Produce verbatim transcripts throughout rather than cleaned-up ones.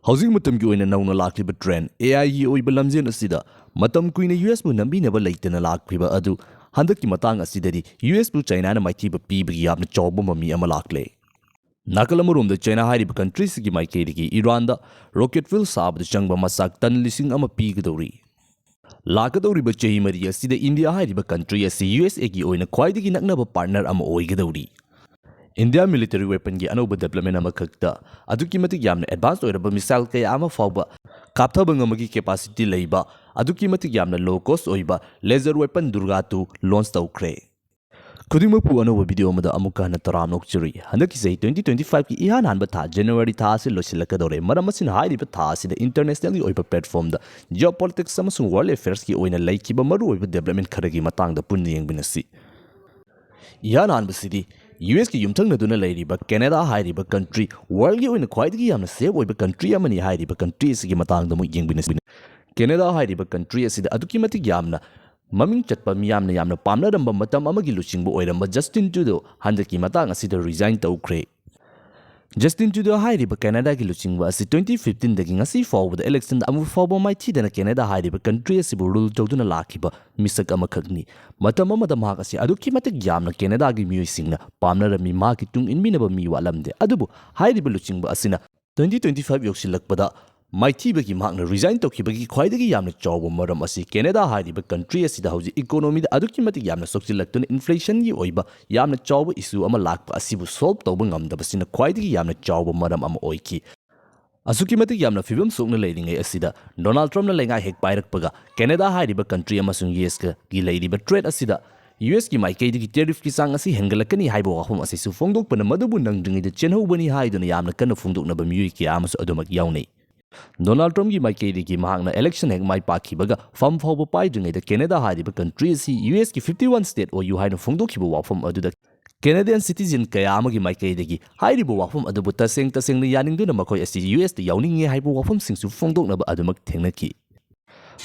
ꯍꯧꯖꯤꯛ ꯃꯇꯝꯒꯤ ꯑꯣꯏꯅ ꯅꯧꯅ ꯂꯥꯛꯂꯤꯕ trend, AI ꯒꯤ ꯑꯣꯏꯕ ꯂꯝꯖꯦꯜ ꯑꯁꯤꯗ ꯃꯇꯝ ꯀꯨꯏꯅ US ꯄꯨ ꯅꯝꯕꯤꯅꯕ ꯂꯩꯇꯅ ꯂꯥꯛꯈꯤꯕ ꯑꯗꯨ ꯍꯟꯗꯛꯀꯤ ꯃꯇꯥꯡ ꯑꯁꯤꯗꯗꯤ US ꯄꯨ China ꯅ ꯃꯥꯏꯊꯤꯕ ꯄꯤꯕꯒꯤ ꯌꯥꯝꯅ ꯆꯥꯎꯕ ꯃꯃꯤ ꯑꯃ ꯂꯥꯛꯂꯦ꯫ ꯅꯥꯀꯜ ꯑꯃꯔꯣꯝꯗ China ꯍꯥꯏꯔꯤꯕ country ꯑꯁꯤꯒꯤ ꯃꯥꯏꯀꯩꯗꯒꯤ ꯏꯔꯥꯟꯗ rocket fuel ꯁꯥꯕꯗ ꯆꯪꯕ ꯃꯆꯥꯛ ton ꯂꯤꯁꯤꯡ ꯑꯃ ꯄꯤꯒꯗꯧꯔꯤ꯫ ꯂꯥꯛꯀꯗꯧꯔꯤꯕ ꯆꯍꯤ ꯃꯔꯤ ꯑꯁꯤꯗ India ꯍꯥꯏꯔꯤꯕ country ꯑꯁꯤ USA ꯒꯤ ꯑꯣꯏꯅ ꯈ꯭ꯋꯥꯏꯗꯒꯤ ꯅꯛꯅꯕ partner ꯑꯃ ꯑꯣꯏꯒꯗꯧꯔꯤ꯫ India military weapon ꯒꯤ ꯑꯅꯧꯕ development ꯑꯃꯈꯛꯇ ꯑꯗꯨꯛꯀꯤ ꯃꯇꯤꯛ ꯌꯥꯝꯅ advance ꯑꯣꯏꯔꯕ missile ꯀꯌꯥ ꯑꯃ ꯐꯥꯎꯕ ꯀꯥꯞꯊꯕ ꯉꯝꯕꯒꯤ capacity ꯂꯩꯕ, ꯑꯗꯨꯛꯀꯤ ꯃꯇꯤꯛ ꯌꯥꯝꯅ low cost ꯑꯣꯏꯕ laser weapon Durga two launch ꯇꯧꯈ꯭ꯔꯦ꯫ ꯈꯨꯗꯤꯡꯃꯛꯄꯨ ꯑꯅꯧꯕ video ꯑꯃꯗ ꯑꯃꯨꯛꯀ ꯍꯟꯅ ꯇꯔꯥꯝꯅ ꯑꯣꯛꯆꯔꯤ꯫ ꯍꯟꯗꯛꯀꯤ ꯆꯍꯤ twenty twenty-five ꯀꯤ ꯏꯍꯥꯟ ꯍꯥꯟꯕ ꯊꯥ January ꯊꯥ ꯑꯁꯤ ꯂꯣꯏꯁꯤꯜꯂꯛꯀꯗꯧꯔꯦ꯫ ꯃꯔꯝ ꯑꯁꯤꯅ ꯍꯥꯏꯔꯤꯕ ꯊꯥ ꯑꯁꯤꯗ international ꯒꯤ ꯑꯣꯏꯕ platform ꯗ geopolitics ꯑꯃꯁꯨꯡ world affairs ꯀꯤ ꯑꯣꯏꯅ ꯂꯩꯈꯤꯕ ꯃꯔꯨꯑꯣꯏꯕ development ꯈꯔꯒꯤ ꯃꯇꯥꯡꯗ ꯄꯨꯟꯅ ꯌꯦꯡꯃꯤꯟꯅꯁꯤ꯫ ꯏꯍꯥꯟ ꯍꯥꯟꯕꯁꯤꯗꯤ US ꯀꯤ ꯌꯨꯝꯊꯪꯅꯗꯨꯅ ꯂꯩꯔꯤꯕ Canada ꯍꯥꯏꯔꯤꯕ country, world ꯒꯤ ꯑꯣꯏꯅ ꯈ꯭ꯋꯥꯏꯗꯒꯤ ꯌꯥꯝꯅ safe ꯑꯣꯏꯕ country ꯑꯃꯅꯤ ꯍꯥꯏꯔꯤꯕ country ꯑꯁꯤꯒꯤ ꯃꯇꯥꯡꯗ ꯑꯃꯨꯛ ꯌꯦꯡꯃꯤꯟꯅꯁꯤ꯫ Canada ꯍꯥꯏꯔꯤꯕ country ꯑꯁꯤꯗ ꯑꯗꯨꯛꯀꯤ ꯃꯇꯤꯛ ꯌꯥꯝꯅ ꯃꯃꯤꯡ ꯆꯠꯄ, ꯃꯤꯌꯥꯝꯅ ꯌꯥꯝꯅ ꯄꯥꯝꯅꯔꯝꯕ ꯃꯇꯝ ꯑꯃꯒꯤ ꯂꯨꯆꯤꯡꯕ ꯑꯣꯏꯔꯝꯕ Justin Trudeau ꯍꯟꯗꯛꯀꯤ ꯃꯇꯥꯡ ꯑꯁꯤꯗ resign ꯇꯧꯈ꯭ꯔꯦ꯫ Justin Trudeau ꯍꯥꯏꯔꯤꯕ Canada ꯒꯤ ꯂꯨꯆꯤꯡꯕ ꯑꯁꯤ twenty fifteen ꯗꯒꯤ ꯉꯁꯤ ꯐꯥꯎꯕꯗ election ꯗ ꯑꯃꯨꯛ ꯐꯥꯎꯕ ꯃꯥꯏꯊꯤꯗꯅ Canada ꯍꯥꯏꯔꯤꯕ country ꯑꯁꯤꯕꯨ rule ꯇꯧꯗꯨꯅ ꯂꯥꯛꯈꯤꯕ ꯃꯤꯁꯛ ꯑꯃꯈꯛꯅꯤ꯫ ꯃꯇꯝ ꯑꯃꯗ ꯃꯍꯥꯛ ꯑꯁꯤ ꯑꯗꯨꯛꯀꯤ ꯃꯇꯤꯛ ꯌꯥꯝꯅ Canada ꯒꯤ ꯃꯤꯑꯣꯏꯁꯤꯡꯅ ꯄꯥꯝꯅꯔꯝꯃꯤ, ꯃꯍꯥꯛꯀꯤ ꯇꯨꯡ ꯏꯟꯕꯤꯅꯕ ꯃꯤ ꯋꯥꯠꯂꯝꯗꯦ꯫ ꯑꯗꯨꯕꯨ ꯍꯥꯏꯔꯤꯕ ꯂꯨꯆꯤꯡꯕ ꯑꯁꯤꯅ twenty twenty-five ꯌꯧꯁꯤꯜꯂꯛꯄꯗ ꯃꯥꯏꯊꯤꯕꯒꯤ ꯃꯍꯥꯛꯅ resign ꯇꯧꯈꯤꯕꯒꯤ ꯈ꯭ꯋꯥꯏꯗꯒꯤ ꯌꯥꯝꯅ ꯆꯥꯎꯕ ꯃꯔꯝ ꯑꯁꯤ Canada ꯍꯥꯏꯔꯤꯕ country ꯑꯁꯤꯗ ꯍꯧꯖꯤꯛ economy ꯗ ꯑꯗꯨꯛꯀꯤ ꯃꯇꯤꯛ ꯌꯥꯝꯅ ꯁꯣꯛꯆꯤꯜꯂꯛꯇꯨꯅ inflation ꯒꯤ ꯑꯣꯏꯕ ꯌꯥꯝꯅ ꯆꯥꯎꯕ issue ꯑꯃ ꯂꯥꯛꯄ ꯑꯁꯤꯕꯨ solve ꯇꯧꯕ ꯉꯝꯗꯕꯁꯤꯅ ꯈ꯭ꯋꯥꯏꯗꯒꯤ ꯌꯥꯝꯅ ꯆꯥꯎꯕ ꯃꯔꯝ ꯑꯃ ꯑꯣꯏꯈꯤ꯫ ꯑꯁꯨꯛꯀꯤ ꯃꯇꯤꯛ ꯌꯥꯝꯅ ꯐꯤꯕꯝ ꯁꯣꯛꯅ ꯂꯩꯔꯤꯉꯩ ꯑꯁꯤꯗ Donald Trump ꯅ ꯂꯩꯉꯥꯛ ꯍꯦꯛ ꯄꯥꯏꯔꯛꯄꯒ Canada ꯍꯥꯏꯔꯤꯕ country ꯑꯃꯁꯨꯡ US ꯀꯤ ꯂꯩꯔꯤꯕ trade ꯑꯁꯤꯗ US ꯀꯤ ꯃꯥꯏꯀꯩꯗꯒꯤ tariff ꯀꯤ ꯆꯥꯡ ꯑꯁꯤ ꯍꯦꯟꯒꯠꯂꯛꯀꯅꯤ ꯍꯥꯏꯕ ꯋꯥꯐꯝ ꯑꯁꯤꯁꯨ ꯐꯣꯡꯗꯣꯛꯄꯅ ꯃꯗꯨꯕꯨ ꯅꯪꯗ꯭ꯔꯤꯉꯩꯗ ꯆꯦꯟꯍꯧꯕꯅꯤ ꯍꯥꯏꯗꯨꯅ ꯌꯥꯝꯅ ꯀꯟꯅ ꯐꯣꯡꯗꯣꯛꯅꯕ ꯃꯤꯑꯣꯏ ꯀꯌꯥ ꯑꯃꯁꯨ ꯑꯗꯨꯃꯛ ꯌꯥꯎꯅꯩ꯫ Donald Trump ꯀꯤ ꯃꯥꯏꯀꯩꯗꯒꯤ ꯃꯍꯥꯛꯅ election ꯍꯦꯛ ꯃꯥꯏ ꯄꯥꯛꯈꯤꯕꯒ ꯐꯝ ꯐꯥꯎꯕ ꯄꯥꯏꯗ꯭ꯔꯤꯉꯩꯗ Canada ꯍꯥꯏꯔꯤꯕ country ꯑꯁꯤ US ꯀꯤ fifty-one state ꯑꯣꯏꯌꯨ ꯍꯥꯏꯅ ꯐꯣꯡꯗꯣꯛꯈꯤꯕ ꯋꯥꯐꯝ ꯑꯗꯨꯗ Canadian citizen ꯀꯌꯥ ꯑꯃꯒꯤ ꯃꯥꯏꯀꯩꯗꯒꯤ ꯍꯥꯏꯔꯤꯕ ꯋꯥꯐꯝ ꯑꯗꯨꯕꯨ ꯇꯁꯦꯡ ꯇꯁꯦꯡꯅ ꯌꯥꯅꯤꯡꯗꯨꯅ ꯃꯈꯣꯏ ꯑꯁꯤ US ꯇ ꯌꯥꯎꯅꯤꯡꯉꯤ ꯍꯥꯏꯕ ꯋꯥꯐꯝꯁꯤꯡꯁꯨ ꯐꯣꯡꯗꯣꯛꯅꯕ ꯑꯗꯨꯃꯛ ꯊꯦꯡꯅꯈꯤ꯫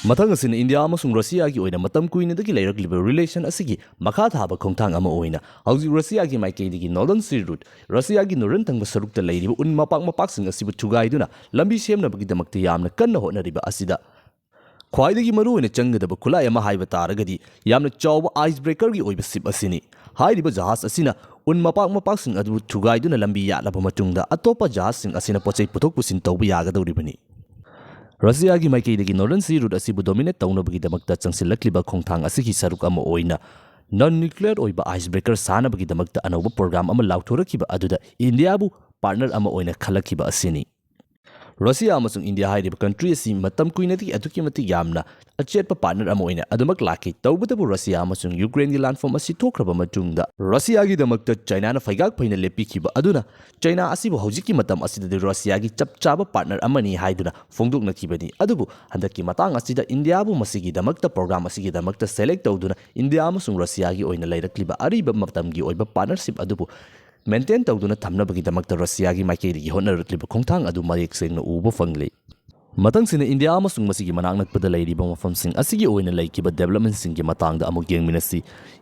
ꯃꯊꯪ ꯑꯁꯤꯅ ꯏꯟꯗꯤꯌꯥ ꯑꯃꯁꯨꯡ ꯔꯁꯤꯌꯥꯒꯤ ꯑꯣꯏꯅ ꯃꯇꯝ ꯀꯨꯏꯅꯗꯒꯤ ꯂꯩꯔꯛꯂꯤꯕ relation ꯑꯁꯤꯒꯤ ꯃꯈꯥ ꯊꯥꯕ ꯈꯣꯡꯊꯥꯡ ꯑꯃ ꯑꯣꯏꯅ ꯍꯧꯖꯤꯛ ꯔꯁꯤꯌꯥꯒꯤ ꯃꯥꯏꯀꯩꯗꯒꯤ Northern Sea Route, ꯔꯁꯤꯌꯥꯒꯤ ꯅꯣꯔꯗꯔꯟ ꯊꯪꯕ ꯁꯔꯨꯛꯇ ꯂꯩꯔꯤꯕ ꯎꯟ ꯃꯄꯥꯛ ꯃꯄꯥꯛꯁꯤꯡ ꯑꯁꯤꯕꯨ ꯊꯨꯒꯥꯏꯗꯨꯅ ꯂꯝꯕꯤ ꯁꯦꯝꯅꯕꯒꯤꯗꯃꯛꯇ ꯌꯥꯝꯅ ꯀꯟꯅ ꯍꯣꯠꯅꯔꯤꯕ ꯑꯁꯤꯗ ꯈ꯭ꯋꯥꯏꯗꯒꯤ ꯃꯔꯨꯑꯣꯏꯅ ꯆꯪꯒꯗꯕ ꯈꯨꯠꯂꯥꯏ ꯑꯃ ꯍꯥꯏꯕ ꯇꯥꯔꯒꯗꯤ ꯌꯥꯝꯅ ꯆꯥꯎꯕ ice breakerꯒꯤ ꯑꯣꯏꯕ ship ꯑꯁꯤꯅꯤ꯫ ꯍꯥꯏꯔꯤꯕ ꯖꯍꯥꯖ ꯑꯁꯤꯅ ꯎꯟ ꯃꯄꯥꯛ ꯃꯄꯥꯛꯁꯤꯡ ꯑꯗꯨ ꯊꯨꯒꯥꯏꯗꯨꯅ ꯂꯝꯕꯤ ꯌꯥꯠꯂꯕ ꯃꯇꯨꯡꯗ ꯑꯇꯣꯞꯄ ꯖꯍꯥꯖꯁꯤꯡ ꯑꯁꯤꯅ ꯄꯣꯠꯆꯩ ꯄꯨꯊꯣꯛ ꯄꯨꯁꯤꯟ ꯇꯧꯕ ꯌꯥꯒꯗꯧꯔꯤꯕꯅꯤ꯫ ꯔꯁꯤꯌꯥꯒꯤ ꯃꯥꯏꯀꯩꯗꯒꯤ Northern Sea Route ꯑꯁꯤꯕꯨ dominate ꯇꯧꯅꯕꯒꯤꯗꯃꯛꯇ ꯆꯪꯁꯤꯜꯂꯛꯂꯤꯕ ꯈꯣꯡꯊꯥꯡ ꯑꯁꯤꯒꯤ ꯁꯔꯨꯛ ꯑꯃ ꯑꯣꯏꯅ non nuclear ꯑꯣꯏꯕ ice breaker ꯁꯥꯅꯕꯒꯤꯗꯃꯛꯇ ꯑꯅꯧꯕ program ꯑꯃ ꯂꯥꯎꯊꯣꯔꯛꯈꯤꯕ ꯑꯗꯨꯗ ꯏꯟꯗꯤꯌꯥꯕꯨ partner ꯑꯃ ꯑꯣꯏꯅ ꯈꯜꯂꯛꯈꯤꯕ ꯑꯁꯤꯅꯤ꯫ ꯔꯁꯤꯌꯥ ꯑꯃꯁꯨꯡ ꯏꯟꯗꯤꯌꯥ ꯍꯥꯏꯔꯤꯕ country ꯑꯁꯤ ꯃꯇꯝ ꯀꯨꯏꯅꯗꯒꯤ ꯑꯗꯨꯛꯀꯤ ꯃꯇꯤꯛ ꯌꯥꯝꯅ ꯑꯆꯦꯠꯄ partner ꯑꯃ ꯑꯣꯏꯅ ꯑꯗꯨꯃꯛ ꯂꯥꯛꯈꯤ꯫ ꯇꯧꯕꯇꯕꯨ ꯔꯁꯤꯌꯥ ꯑꯃꯁꯨꯡ ꯌꯨꯀ꯭ꯔꯦꯟꯒꯤ ꯂꯥꯟꯐꯝ ꯑꯁꯤ ꯊꯣꯛꯈ꯭ꯔꯕ ꯃꯇꯨꯡꯗ ꯔꯁꯤꯌꯥꯒꯤꯗꯃꯛꯇ ꯆꯥꯏꯅꯥꯅ ꯐꯩꯒꯥꯛ ꯐꯩꯅ ꯂꯦꯞꯄꯤꯈꯤꯕ ꯑꯗꯨꯅ ꯆꯥꯏꯅꯥ ꯑꯁꯤꯕꯨ ꯍꯧꯖꯤꯛꯀꯤ ꯃꯇꯝ ꯑꯁꯤꯗꯗꯤ ꯔꯁꯤꯌꯥꯒꯤ ꯆꯞ ꯆꯥꯕ partner ꯑꯃꯅꯤ ꯍꯥꯏꯗꯨꯅ ꯐꯣꯡꯗꯣꯛꯅꯈꯤꯕꯅꯤ꯫ ꯑꯗꯨꯕꯨ ꯍꯟꯗꯛꯀꯤ ꯃꯇꯥꯡ ꯑꯁꯤꯗ ꯏꯟꯗꯤꯌꯥꯕꯨ ꯃꯁꯤꯒꯤꯗꯃꯛꯇ program ꯑꯁꯤꯒꯤꯗꯃꯛꯇ select ꯇꯧꯗꯨꯅ ꯏꯟꯗꯤꯌꯥ ꯑꯃꯁꯨꯡ ꯔꯁꯤꯌꯥꯒꯤ ꯑꯣꯏꯅ ꯂꯩꯔꯛꯂꯤꯕ ꯑꯔꯤꯕ ꯃꯇꯝꯒꯤ ꯑꯣꯏꯕ partnership ꯑꯗꯨꯕꯨ maintain ꯇꯧꯗꯨꯅ ꯊꯝꯅꯕꯒꯤꯗꯃꯛꯇ ꯔꯁꯤꯌꯥꯒꯤ ꯃꯥꯏꯀꯩꯗꯒꯤ ꯍꯣꯠꯅꯔꯛꯂꯤꯕ ꯈꯣꯡꯊꯥꯡ ꯑꯗꯨ ꯃꯌꯦꯛ ꯁꯦꯡꯅ ꯎꯕ ꯐꯪꯂꯤ꯫ ꯃꯊꯪꯁꯤꯅ ꯏꯟꯗꯤꯌꯥ ꯑꯃꯁꯨꯡ ꯃꯁꯤꯒꯤ ꯃꯅꯥꯛ ꯅꯛꯄꯗ ꯂꯩꯔꯤꯕ ꯃꯐꯝꯁꯤꯡ ꯑꯁꯤꯒꯤ ꯑꯣꯏꯅ ꯂꯩꯈꯤꯕ developmentꯁꯤꯡꯒꯤ ꯃꯇꯥꯡꯗ ꯑꯃꯨꯛ ꯌꯦꯡꯃꯤꯟꯅꯁꯤ꯫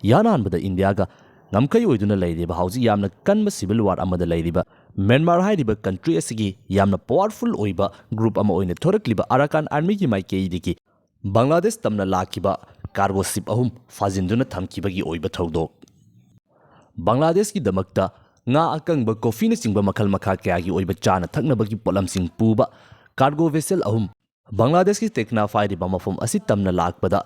ꯏꯍꯥꯟ ꯍꯥꯟꯕꯗ ꯏꯟꯗꯤꯌꯥꯒ ꯉꯝꯈꯩ ꯑꯣꯏꯗꯨꯅ ꯂꯩꯔꯤꯕ ꯍꯧꯖꯤꯛ ꯌꯥꯝꯅ ꯀꯟꯕ civil war ꯑꯃꯗ ꯂꯩꯔꯤꯕ ꯃ꯭ꯌꯥꯟꯃꯥꯔ ꯍꯥꯏꯔꯤꯕ country ꯑꯁꯤꯒꯤ ꯌꯥꯝꯅ powerful ꯑꯣꯏꯕ group ꯑꯃ ꯑꯣꯏꯅ ꯊꯣꯔꯛꯂꯤꯕ ꯑꯔꯥꯀꯥꯟ armyꯒꯤ ꯃꯥꯏꯀꯩꯗꯒꯤ ꯕꯪꯒ꯭ꯂꯥꯗꯦꯁ ꯇꯝꯅ ꯂꯥꯛꯈꯤꯕ cargo ship ꯑꯍꯨꯝ ꯐꯥꯖꯤꯟꯗꯨꯅ ꯊꯝꯈꯤꯕꯒꯤ ꯑꯣꯏꯕ ꯊꯧꯗꯣꯛ꯫ ꯕꯪꯒ꯭ꯂꯥꯗꯦꯁꯀꯤꯗꯃꯛꯇ ꯉꯥ ꯑꯀꯪꯕ, coffeeꯅꯆꯤꯡꯕ ꯃꯈꯜ ꯃꯈꯥ ꯀꯌꯥꯒꯤ ꯑꯣꯏꯕ ꯆꯥꯅ ꯊꯛꯅꯕꯒꯤ ꯄꯣꯠꯂꯝꯁꯤꯡ ꯄꯨꯕ cargo vessel ꯑꯍꯨꯝ ꯕꯪꯒ꯭ꯂꯥꯗꯦꯁꯀꯤ ꯇꯦꯛꯅꯥꯐ ꯍꯥꯏꯔꯤꯕ ꯃꯐꯝ ꯑꯁꯤ ꯇꯝꯅ ꯂꯥꯛꯄꯗ